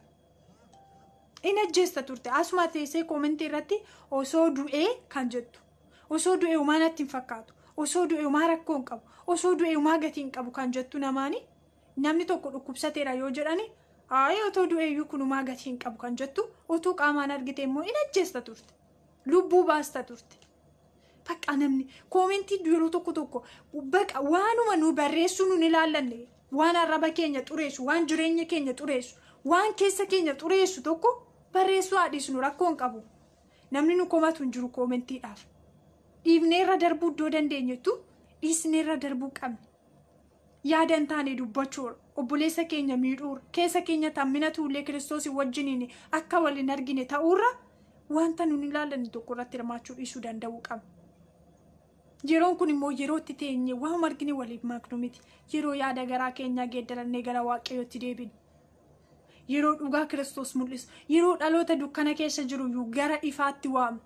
Speaker 2: in ajjeesta turte. Asuma teessee koomentii irratti osoo du'ee kan jettu, osoo du'ee homaa natti hin fakkaatu, osoo du'ee homaa rakkoo hin qabu, osoo du'ee homaa gatii hin qabu kan jettu namaani. Namni tokko dhukkubsateera yoo jedhani ayi otoo du'ee iyyuu kun homaa gatii hin qabu kan jettu, utuu qaamaan argite immoo in ajjeesta turte, lubbuu baasta turte. Bakka namni koomentii yeroo tokko tokko bakka waanuma nu barreessuu nun ilaallanne, waan arraba keenya xureessu, waan jireenya keenya xureessu, waan keessa keenya xureessu tokko barreessuu haa dhiisnu, rakkoo hin qabu. Namni nu komatu hin jiru koomentiidhaaf. Dhiifnee irra darbuu iddoo dandeenyettu dhiisnee irra darbuu qabna. Yaada hin taane dubbachuudha, obboleessa keenya miidhuudha, keessa keenya tammina tuullee Kiristoosii wajjiniin akka wal hin argine ta'uurra wanta nun ilaallanne tokko irratti hirmaachuu dhiisuu danda'uu qabna. Yeroon kun immoo yeroo itti teenye waan argine waliif maknu miti. Yeroo yaada garaa keenyaa geeddarannee gara Waaqayyootti deebinu. Yeroo dhugaa Kiristoos mul'isu, yeroo dhaloota dukkana keessa jiru iyyuu gara ifaatti waamu.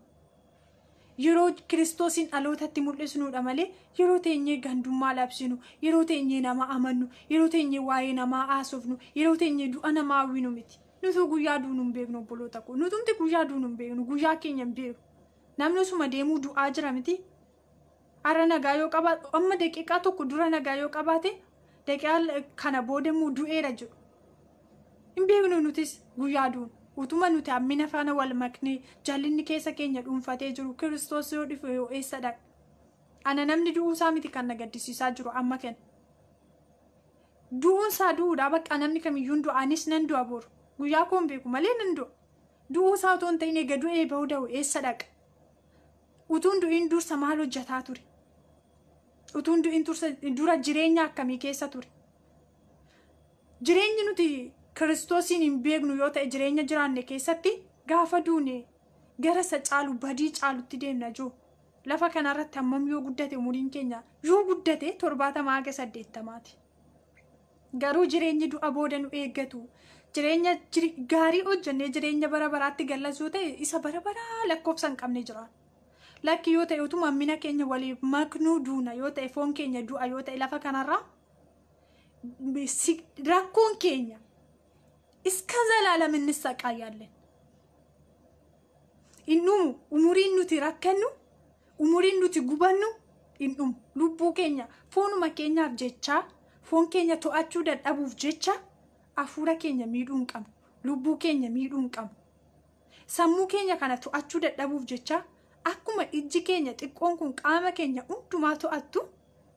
Speaker 2: Yeroo Kiristoosiin dhalootatti mul'isnuudha malee yeroo teenyee gandummaa labsinu, yeroo teenyee nama amannu, yeroo teenyee waa'ee namaa haasofnu, yeroo teenyee du'a namaa hawwinu miti. Nutu guyyaa duunu hin beeknu obboloota koo. Nutumti guyyaa duunu hin beeknu, guyyaa keenya hin beeknu. Namni osuma deemuu du'aa jira miti. Har'a nagaa yoo qabaate, amma daqiiqaa tokko dura nagaa yoo qabaate, daqiiqaa kana booda immoo du'eera jedhu. Hin beeknu nutis guyyaa duunu. Utuma nuti hammina faana wal maknee jallinni keessa keenya dhuunfatee jiru Kiristoos yoo dhufe yoo eessa dhaqa? Ana namni du'uusaa miti kan na gaddisiisaa jiru amma kana. Du'uunsaa du'uudha bakka namni kamiyyuu du'a, anis nan du'a boru. Guyyaa koo hin beeku malee nan du'a. Du'uusaa otoo hin ta'in eega du'ee booda eessa dhaqa? Utuun du'iin dursa maal hojjetaa ture? Utuun du'iin dura jireenya akkamii keessa ture? Jireenyi nuti Kiristoosiin hin beeknu yoo ta'e jireenya jiraanne keessatti gaafa duune gara isa caalu badii caalutti deemna jiru. Lafa kanarratti hammam yoo guddate umuriin keenya yoo guddate 70 haga 80ti. Garuu jireenyi du'a booda nu eeggatu. Jireenya gaarii hojjennee jireenya bara baraatti gallasuu ta'e isa bara baraa lakkoofsa hin qabne jira. Lakki yoo ta'e utuma hammina keenya waliif maknuu duuna yoo ta'e foon keenya du'a yoo ta'e lafa kanarraa rakkoon keenya iska zalaalam innisaqaayyaallen. Hin dhumu umuriin nuti rakkannu umuriin nuti gubannu hin dhumu. Lubbuu keenya foonuma keenyaaf jecha foon keenya to'achuu dadhabuuf jecha hafuura keenya miidhuu hin qabnu. Lubbuu keenya miidhuu hin qabnu. Sammuu keenya kana to'achuu dadhabuuf jecha akkuma ijji keenya xiqqoon kun qaama keenya hundumaa to'attu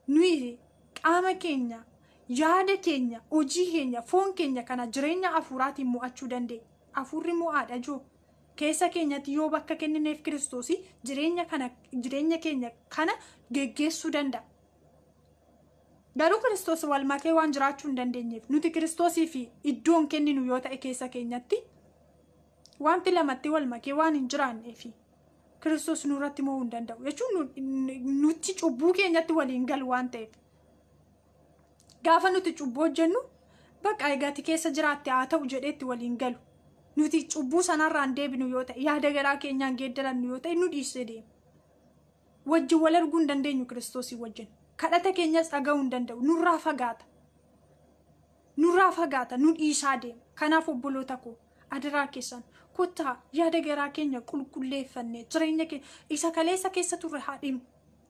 Speaker 2: nuyi qaama keenya yaada keenya hojii keenya foon keenya kana jireenya hafuuraatiin mo'achuu dandeenya. Hafuurri mo'aadha joo. Keessa keenyatti yoo bakka kennineef Kiristoosii jireenya keenya kana geggeessuu danda'a. Garuu Kiristoos wal makee waan jiraachuu hin dandeenyeef nuti Kiristoosii fi iddoon kenninu yoo ta'e keessa keenyatti wanti lamatti wal makee waan hin jiraanneefi Kiristoos nurratti mo'uu hin danda'u jechuun nuti cubbuu keenyatti waliin galu waan ta'eef. Gaafa nuti cubbuu hojjennu bakka egaati keessa jiraatte haa ta'u jedheetti waliin galu. Nuti cubbuu sanarraan deebinu yoo ta'e yaada garaa keenyaan geeddarannu yoo ta'e nu dhiisee deema. Wajjin wal arguu hin dandeenyu Kiristoosii wajjin. Kadhata keenyas dhaga'uu hin danda'u. Nurraa fagaata. Nurraa fagaata. Nu dhiisaa deema. Kanaaf obboloota koo adaraa keessan kottaa yaada garaa keenya qulqulleeffannee jireenya keenya isa kaleessa keessa turre haa dhiifnu.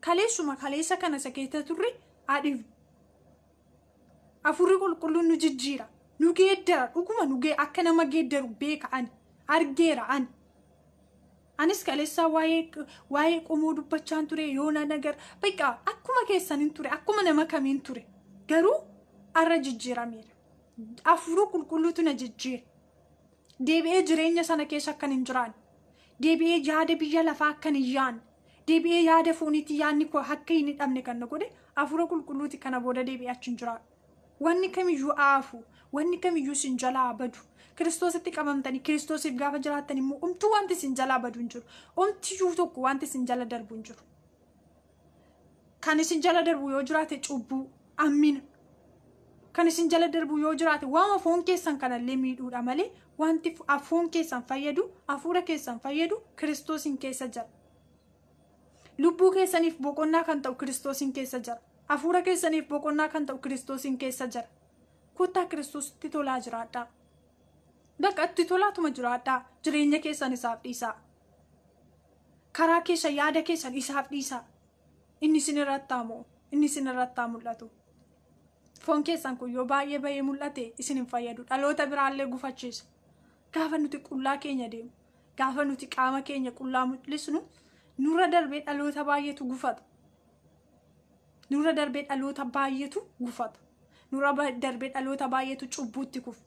Speaker 2: Kaleessuma kaleessa kana isa keessa turre haa dhiifnu. Hafuurri qulqulluun nu jijjiira. Nu geeddara dhuguma nu akka nama geeddaru beeka ani argeera ani. Anis kaleessaa waa'ee qomoo dubbachaan ture yoona nagar bakka akkuma keessaniin ture akkuma nama kamiin ture garuu arra jijjiirameera. Hafuurri qulqulluutu na jijjiira. Deebi'ee jireenya sana keessa akkan hin jiraanne deebi'ee yaada biyya lafaa akkan hin yaadne deebi'ee yaada fooniitti yaadni koo akka hin hidhamne kan na godhe hafuura qulqulluuti kana booda deebi'ee achi hin jiraadhu. Wanni kamiyyuu aafu wanni kamiyyuu sin jalaa badu. Kiristoositti qabamtanii Kiristoosiif gaafa jiraattan immoo omtuu wanti sin jalaa badu hin jiru. Omtiyyuu tokko wanti sin jala darbu hin jiru. Kan isin jala darbu yoo jiraate cubbuu ammina. Kan isin jala darbu yoo jiraate waama foon keessan kanallee miidhuudha malee wanti foon keessan fayyadu hafuura keessan fayyadu Kiristoosiin keessa jira. Lubbuu keessaniif boqonnaa kan ta'u Kiristoosiin keessa jira. Hafuura keessaniif boqonnaa kan ta'u Kiristoosiin keessa jira. Kottaa Kiristoositti tolaa jiraadhaa. Bakka itti tolaatuma jiraadhaa. Jireenya keessan isaaf dhiisaa. Karaa keessa yaada keessan isaaf dhiisaa. Inni isin irratti haa mo'u. Inni isin irratti haa mul'atu. Foon keessan kun yoo baay'ee bahee mul'ate isin hin fayyadu. Dhaloota biraallee gufachiisa. Gaafa nuti qullaa keenya deemu, gaafa nuti qaama keenya qullaa mul'isnu nurra darbee dhaloota baay'eetu gufata. Nurra darbee dhaloota baay'eetu gufata. Nurra darbee dhaloota baay'eetu cubbuutti kufa.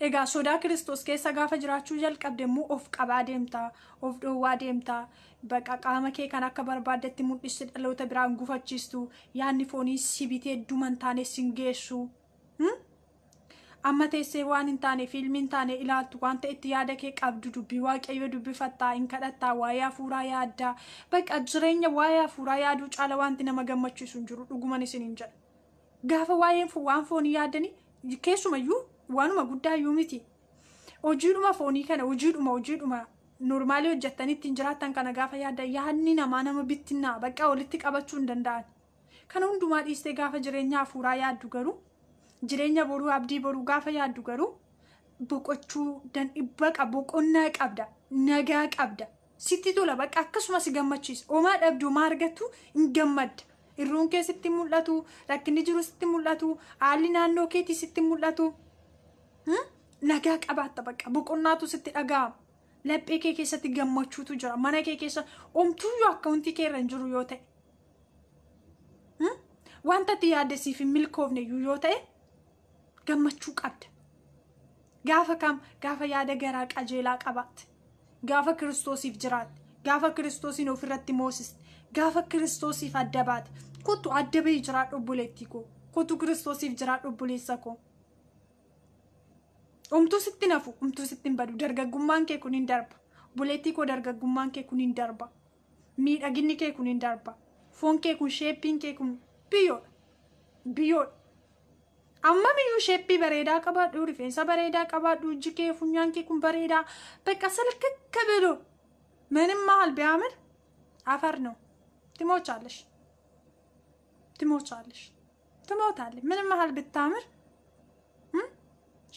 Speaker 2: Egaa sodaa Kiristoos keessa gaafa jiraachuu jalqabde immoo of qabaa deemtaa, of dhoowwaa deemtaa, baqa qaama kee kan akka barbaaddetti mul'iste dhaloota biraan gufachiistu, yaadni foonii si bitee dhuma hin taane sin geessu. Amma teessee waan hin taane fiilmii hin taane ilaaltu wanta itti yaada kee qabdu dubbii Waaqayyoo dubbifattaa hin kadhattaa waa'ee hafuuraa yaaddaa. Baqa jireenya waa'ee hafuuraa yaaduu caala wanti nama gammachiisu hin jiru dhuguman isin hin jedha. Gaafa waa'een waan foonii yaadanii keessumayyuu waanuma guddaa iyyuu miti. Hojiidhuma foonii kana hojiidhuma normaalii hojjettanii ittiin jiraattan kana gaafa yaaddan yaadni namaa nama bittinnaa bakka walitti qabachuu hin danda'an. Kana hundumaa dhiistee gaafa jireenya hafuuraa yaaddu garuu jireenya boruu abdii boruu gaafa yaaddu garuu boqochuu baqa boqonnaa qabda nagaa qabda sitti tola baqa akkasumas gammachiisa. Homaa dhabdu homaa argattu hin gammadda. Irruun kee sitti mul'atu, rakkinni jiru sitti mul'atu, haalli naannoo keetii sitti mul'atu. Nagaa qabaatta baqa boqonnaatu sitti dhaga'ama. Laphee kee keessatti gammachuutu jira. Mana kee keessa omtuyyuu akka wanti kee irra hin jiru yoo ta'e. Wanta ati yaadde siif hin milkoofne iyyuu yoo ta'e gammachuu qabda. Gaafa kam gaafa yaada garaa qajeelaa qabaatte. Gaafa Kiristoosiif jiraatte. Gaafa Kiristoosiin ofirratti moosiste. Gaafa Kiristoosiif adda baate. Kottu adda bahii jiraadhu obboleettii koo. Kottu Kiristoosiif jiraadhu obboleessa koo. Omtuu sitti nafu, omtuu sitti hin badu. Dargaggummaan kee kun hin darba. Obboleettii koo dargaggummaan kee kun hin darba. Miidhaginni kee kun hin darba. Foon kee kun, shapeiin kee kun biyyoodha. Biyyoodha. Ammamiyyuu shapeii bareedaa qabaadhu, rifeensa bareedaa qabaadhu, ijji kee, funyaan kee kun bareedaa. በቃ ስልክክ ብሎ ምንም መሀል ቢያምር አፈር ነው። ትሞቻለሽ፣ ትሞቻለሽ፣ ትሞታለሽ። ምንም መሀል ብታምር፣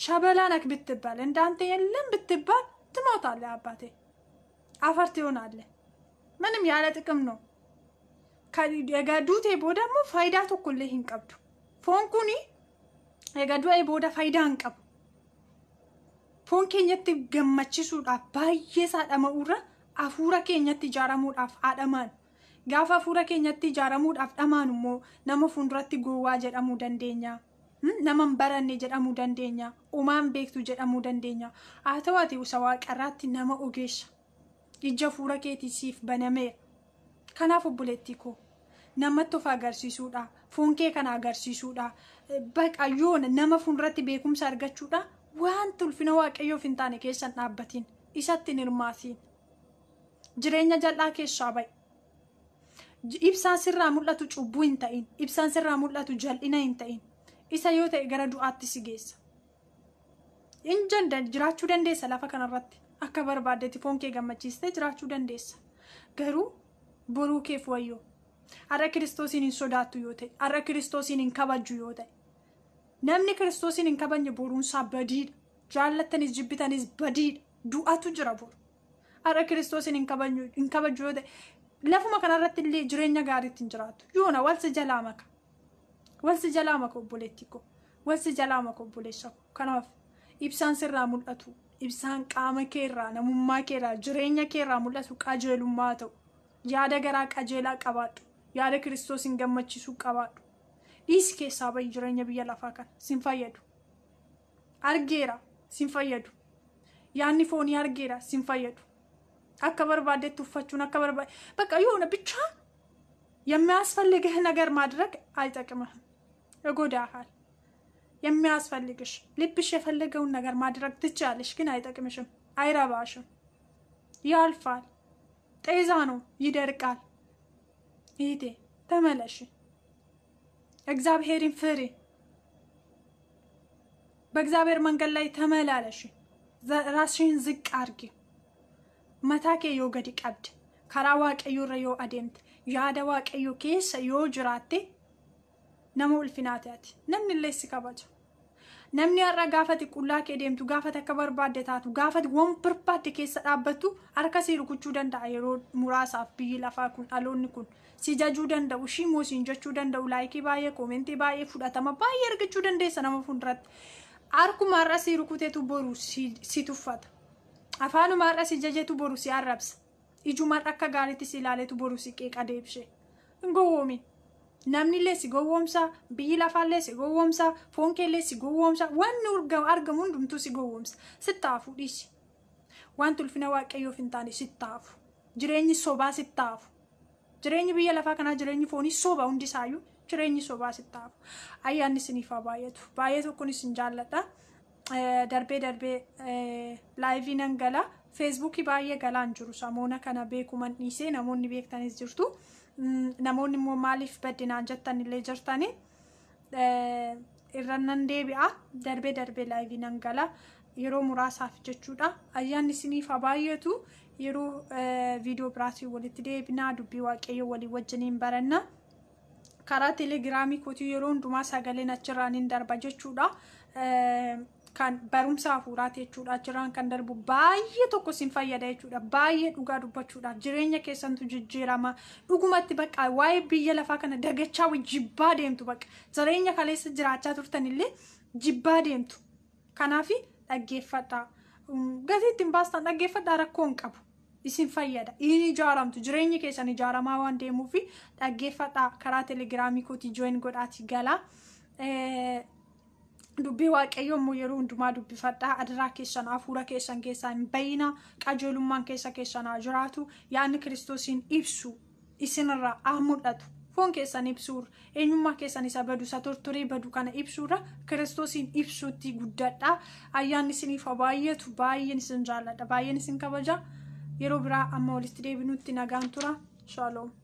Speaker 2: ሸበላ ነክ ብትባል፣ እንዳንተ የለም ብትባል ትሞታለህ። አባቴ አፈር ትሆናለህ። ምንም ያለ ጥቅም ነው። Egaa duutee booda immoo faayidaa tokkollee hin qabdu. Foon kuni egaa du'ee booda faayidaa hin qabu. Foon keenyatti gammachisuudhaaf baay'ee isaa dhama'uurra hafuura keenyatti ijaaramuudhaaf haa dhamaan. Gaafa hafuura keenyatti ijaaramuudhaaf dhamaan immoo nama fuulduratti gowwaa jedhamuu dandeenya. Nama hin baranne jedhamuu dandeenya. Uumaan beektu jedhamuu dandeenya. Haa ta'u, ati isa waaqarraatti nama ogeessa. Ija hafuura keetii siif banameera. Kanaaf obboleettii koo, namatti of agarsiisuudha. Foon kee kana agarsiisuudha. Baqa yoona nama fuulduratti beekumsa argachuudha. Wanta ulfina Waaqayyoof hin taane keessan dhaabbatiin. Isatti hin hirmaatiin. Jireenya jal'aa keessaa ba'i. Ibsaan sirraa mul'atu cubbuu hin ta'in. Ibsaan sirraa mul'atu jal'ina hin ta'in. Isa yoo ta'e gara du'aatti si geessa. In jiraachuu dandeessa lafa kanarratti. Akka barbaaddetti foon kee gammachiistee jiraachuu dandeessa. Garuu boruu keef wayyoo. Har'a Kiristoosiin hin sodaattu yoo ta'e, har'a Kiristoosiin hin kabajju yoo ta'e. Namni Kiristoosiin hin kabajne boruunsaa badiidha. Jaallattanis jibbitanis badiidha. Du'atu jira boru. Har'a Kiristoosiin hin kabajju yoo ta'e, lafuma kanarratti illee jireenya gaariitti hin jiraattu. Yoona walsi jalaa maka. Walsi jalaa maka, obboleettii koo. Walsi jalaa maka, obboleessa koo. Kanaaf ibsaan sirraa mul'atu, ibsaan qaama keerraa, namummaa keerraa, jireenya keerraa mul'atu qajeelummaa ta'u. Yaada garaa qajeelaa qabaadhu. Yaada Kiristoosiin gammachiisuu qabaadhu. Dhiisi, keessaa bahi jireenya biyya lafaa kana. Sin fayyadu. Argeera, sin fayyadu. Yaadni foonii argeera, sin fayyadu. Akka barbaaddetti uffachuun akka barbaade በቃ የሆነ ብቻ የሚያስፈልግህ ነገር ማድረግ አይጠቅምህም፣ ይጎዳሃል። የሚያስፈልግሽ ልብሽ የፈለገውን ነገር ማድረግ ትችያለሽ፣ ግን አይጠቅምሽም፣ አይረባሽም። ያልፋል፣ ጤዛ ነው፣ ይደርቃል። እህቴ ተመለሽ፣ እግዚአብሔርን ፍሪ፣ በእግዚአብሔር መንገድ ላይ ተመላለሽ፣ ራስሽን ዝቅ አድርጊ። Mataa kee yoo gadi qabde, karaa Waaqayyoo irra yoo adeemte, yaada Waaqayyoo keessa yoo jiraatte, nama ulfinaa ati. Namni illee si kabaja. Namni har'a gaafati qullaa kee deemtu, gaafati akka barbaadde taatu, gaafati waan barbaadde keessa dhaabbattu harka si rukuchuu danda'a yeroo muraasaaf. Biyyi lafaa kun, dhaloonni kun si jajuu danda'u, shimoo siin jechuu danda'u, likeii baay'ee, commentii baay'ee, fudhatama baay'ee argachuu dandeessa nama fuulduratti. Harkuma har'a si rukuteetu boru si tuffata. Afaanuma har'a si jajetu boru si arrabsa. Ijuma har'a akka gaariitti si ilaaletu boru si qeeqa deebisee. Hin gowwoomin. Namni illee si gowwoomsa, biyyi lafaallee si gowwoomsa, foon keellee si gowwoomsa, wanni argamu hundumtuu si gowwoomsa. Sittaafu dhiisi. Wanti ulfina Waaqayyoof hin taane sittaafu. Jireenyi sobaa sittaafu. Jireenyi biyya lafaa kanaa, jireenyi foonii soba hundisaayyuu, jireenyi sobaa sittaafu. Ayyaanni isiniif haa baay'atu. Baay'ee tokkoon isin jaalladha. Darbee darbee liveii nan gala. Facebookii baay'ee galaan jiru samoona kana beekuman dhiisee, namoonni beektanis jirtu. Namoonni immoo maaliif baddinaan jettan illee jirtani. Irra nan deebi'a. Darbee darbee liveii nan gala. Yeroo muraasaaf jechuudha. Ayyaanni isiniif haa baay'atu. Yeroo viidiyoo biraatiin walitti deebinaa, dubbii Waaqayyoo walii wajjiniin baranna. Karaa Telegramii kootii yeroo hundumaa sagaleen achirraan hin darba jechuudha. Kan barumsa hafuuraati jechuudha. Achirraan kan darbu baay'ee tokko sin fayyada jechuudha. Baay'ee dhugaa dubbachuudhaaf jireenya keessantu jijjiirama. Dhugumatti bakka waa'ee biyya lafaa kana dagachaa jibbaa deemtu, bakka jireenya kaleessa jiraachaa turtan illee jibbaa deemtu. Kanaaf dhaggeeffadhaa. Gatii ittiin baastan dhaggeeffadhaa, rakkoo hin qabu. Isin fayyada. Inni ijaaramtu, jireenyi keessan ijaaramaa waan deemuuf dhaggeeffadhaa, karaa Telegramii kootii join godhaati galaa. Dubbii Waaqayyoo immoo yeroo hundumaa dubbifadhaa. Adaraa keessan, hafuura keessan keessaa hin bayina. Qajeelummaan keessa keessan haa jiraatu. Yaadni Kiristoosiin ibsu isinirraa haa mul'atu. Foon keessan ibsuurra, eenyummaa keessan isa badu, isa tortoree badu kana ibsuurra, Kiristoosiin ibsuutti guddadhaa. Ayyaanni isiniif haa baay'atu. Baay'een isin jaalladha, baay'een isin kabaja. Yeroo biraa amma walitti deebinutti nagaan tura. Shalom.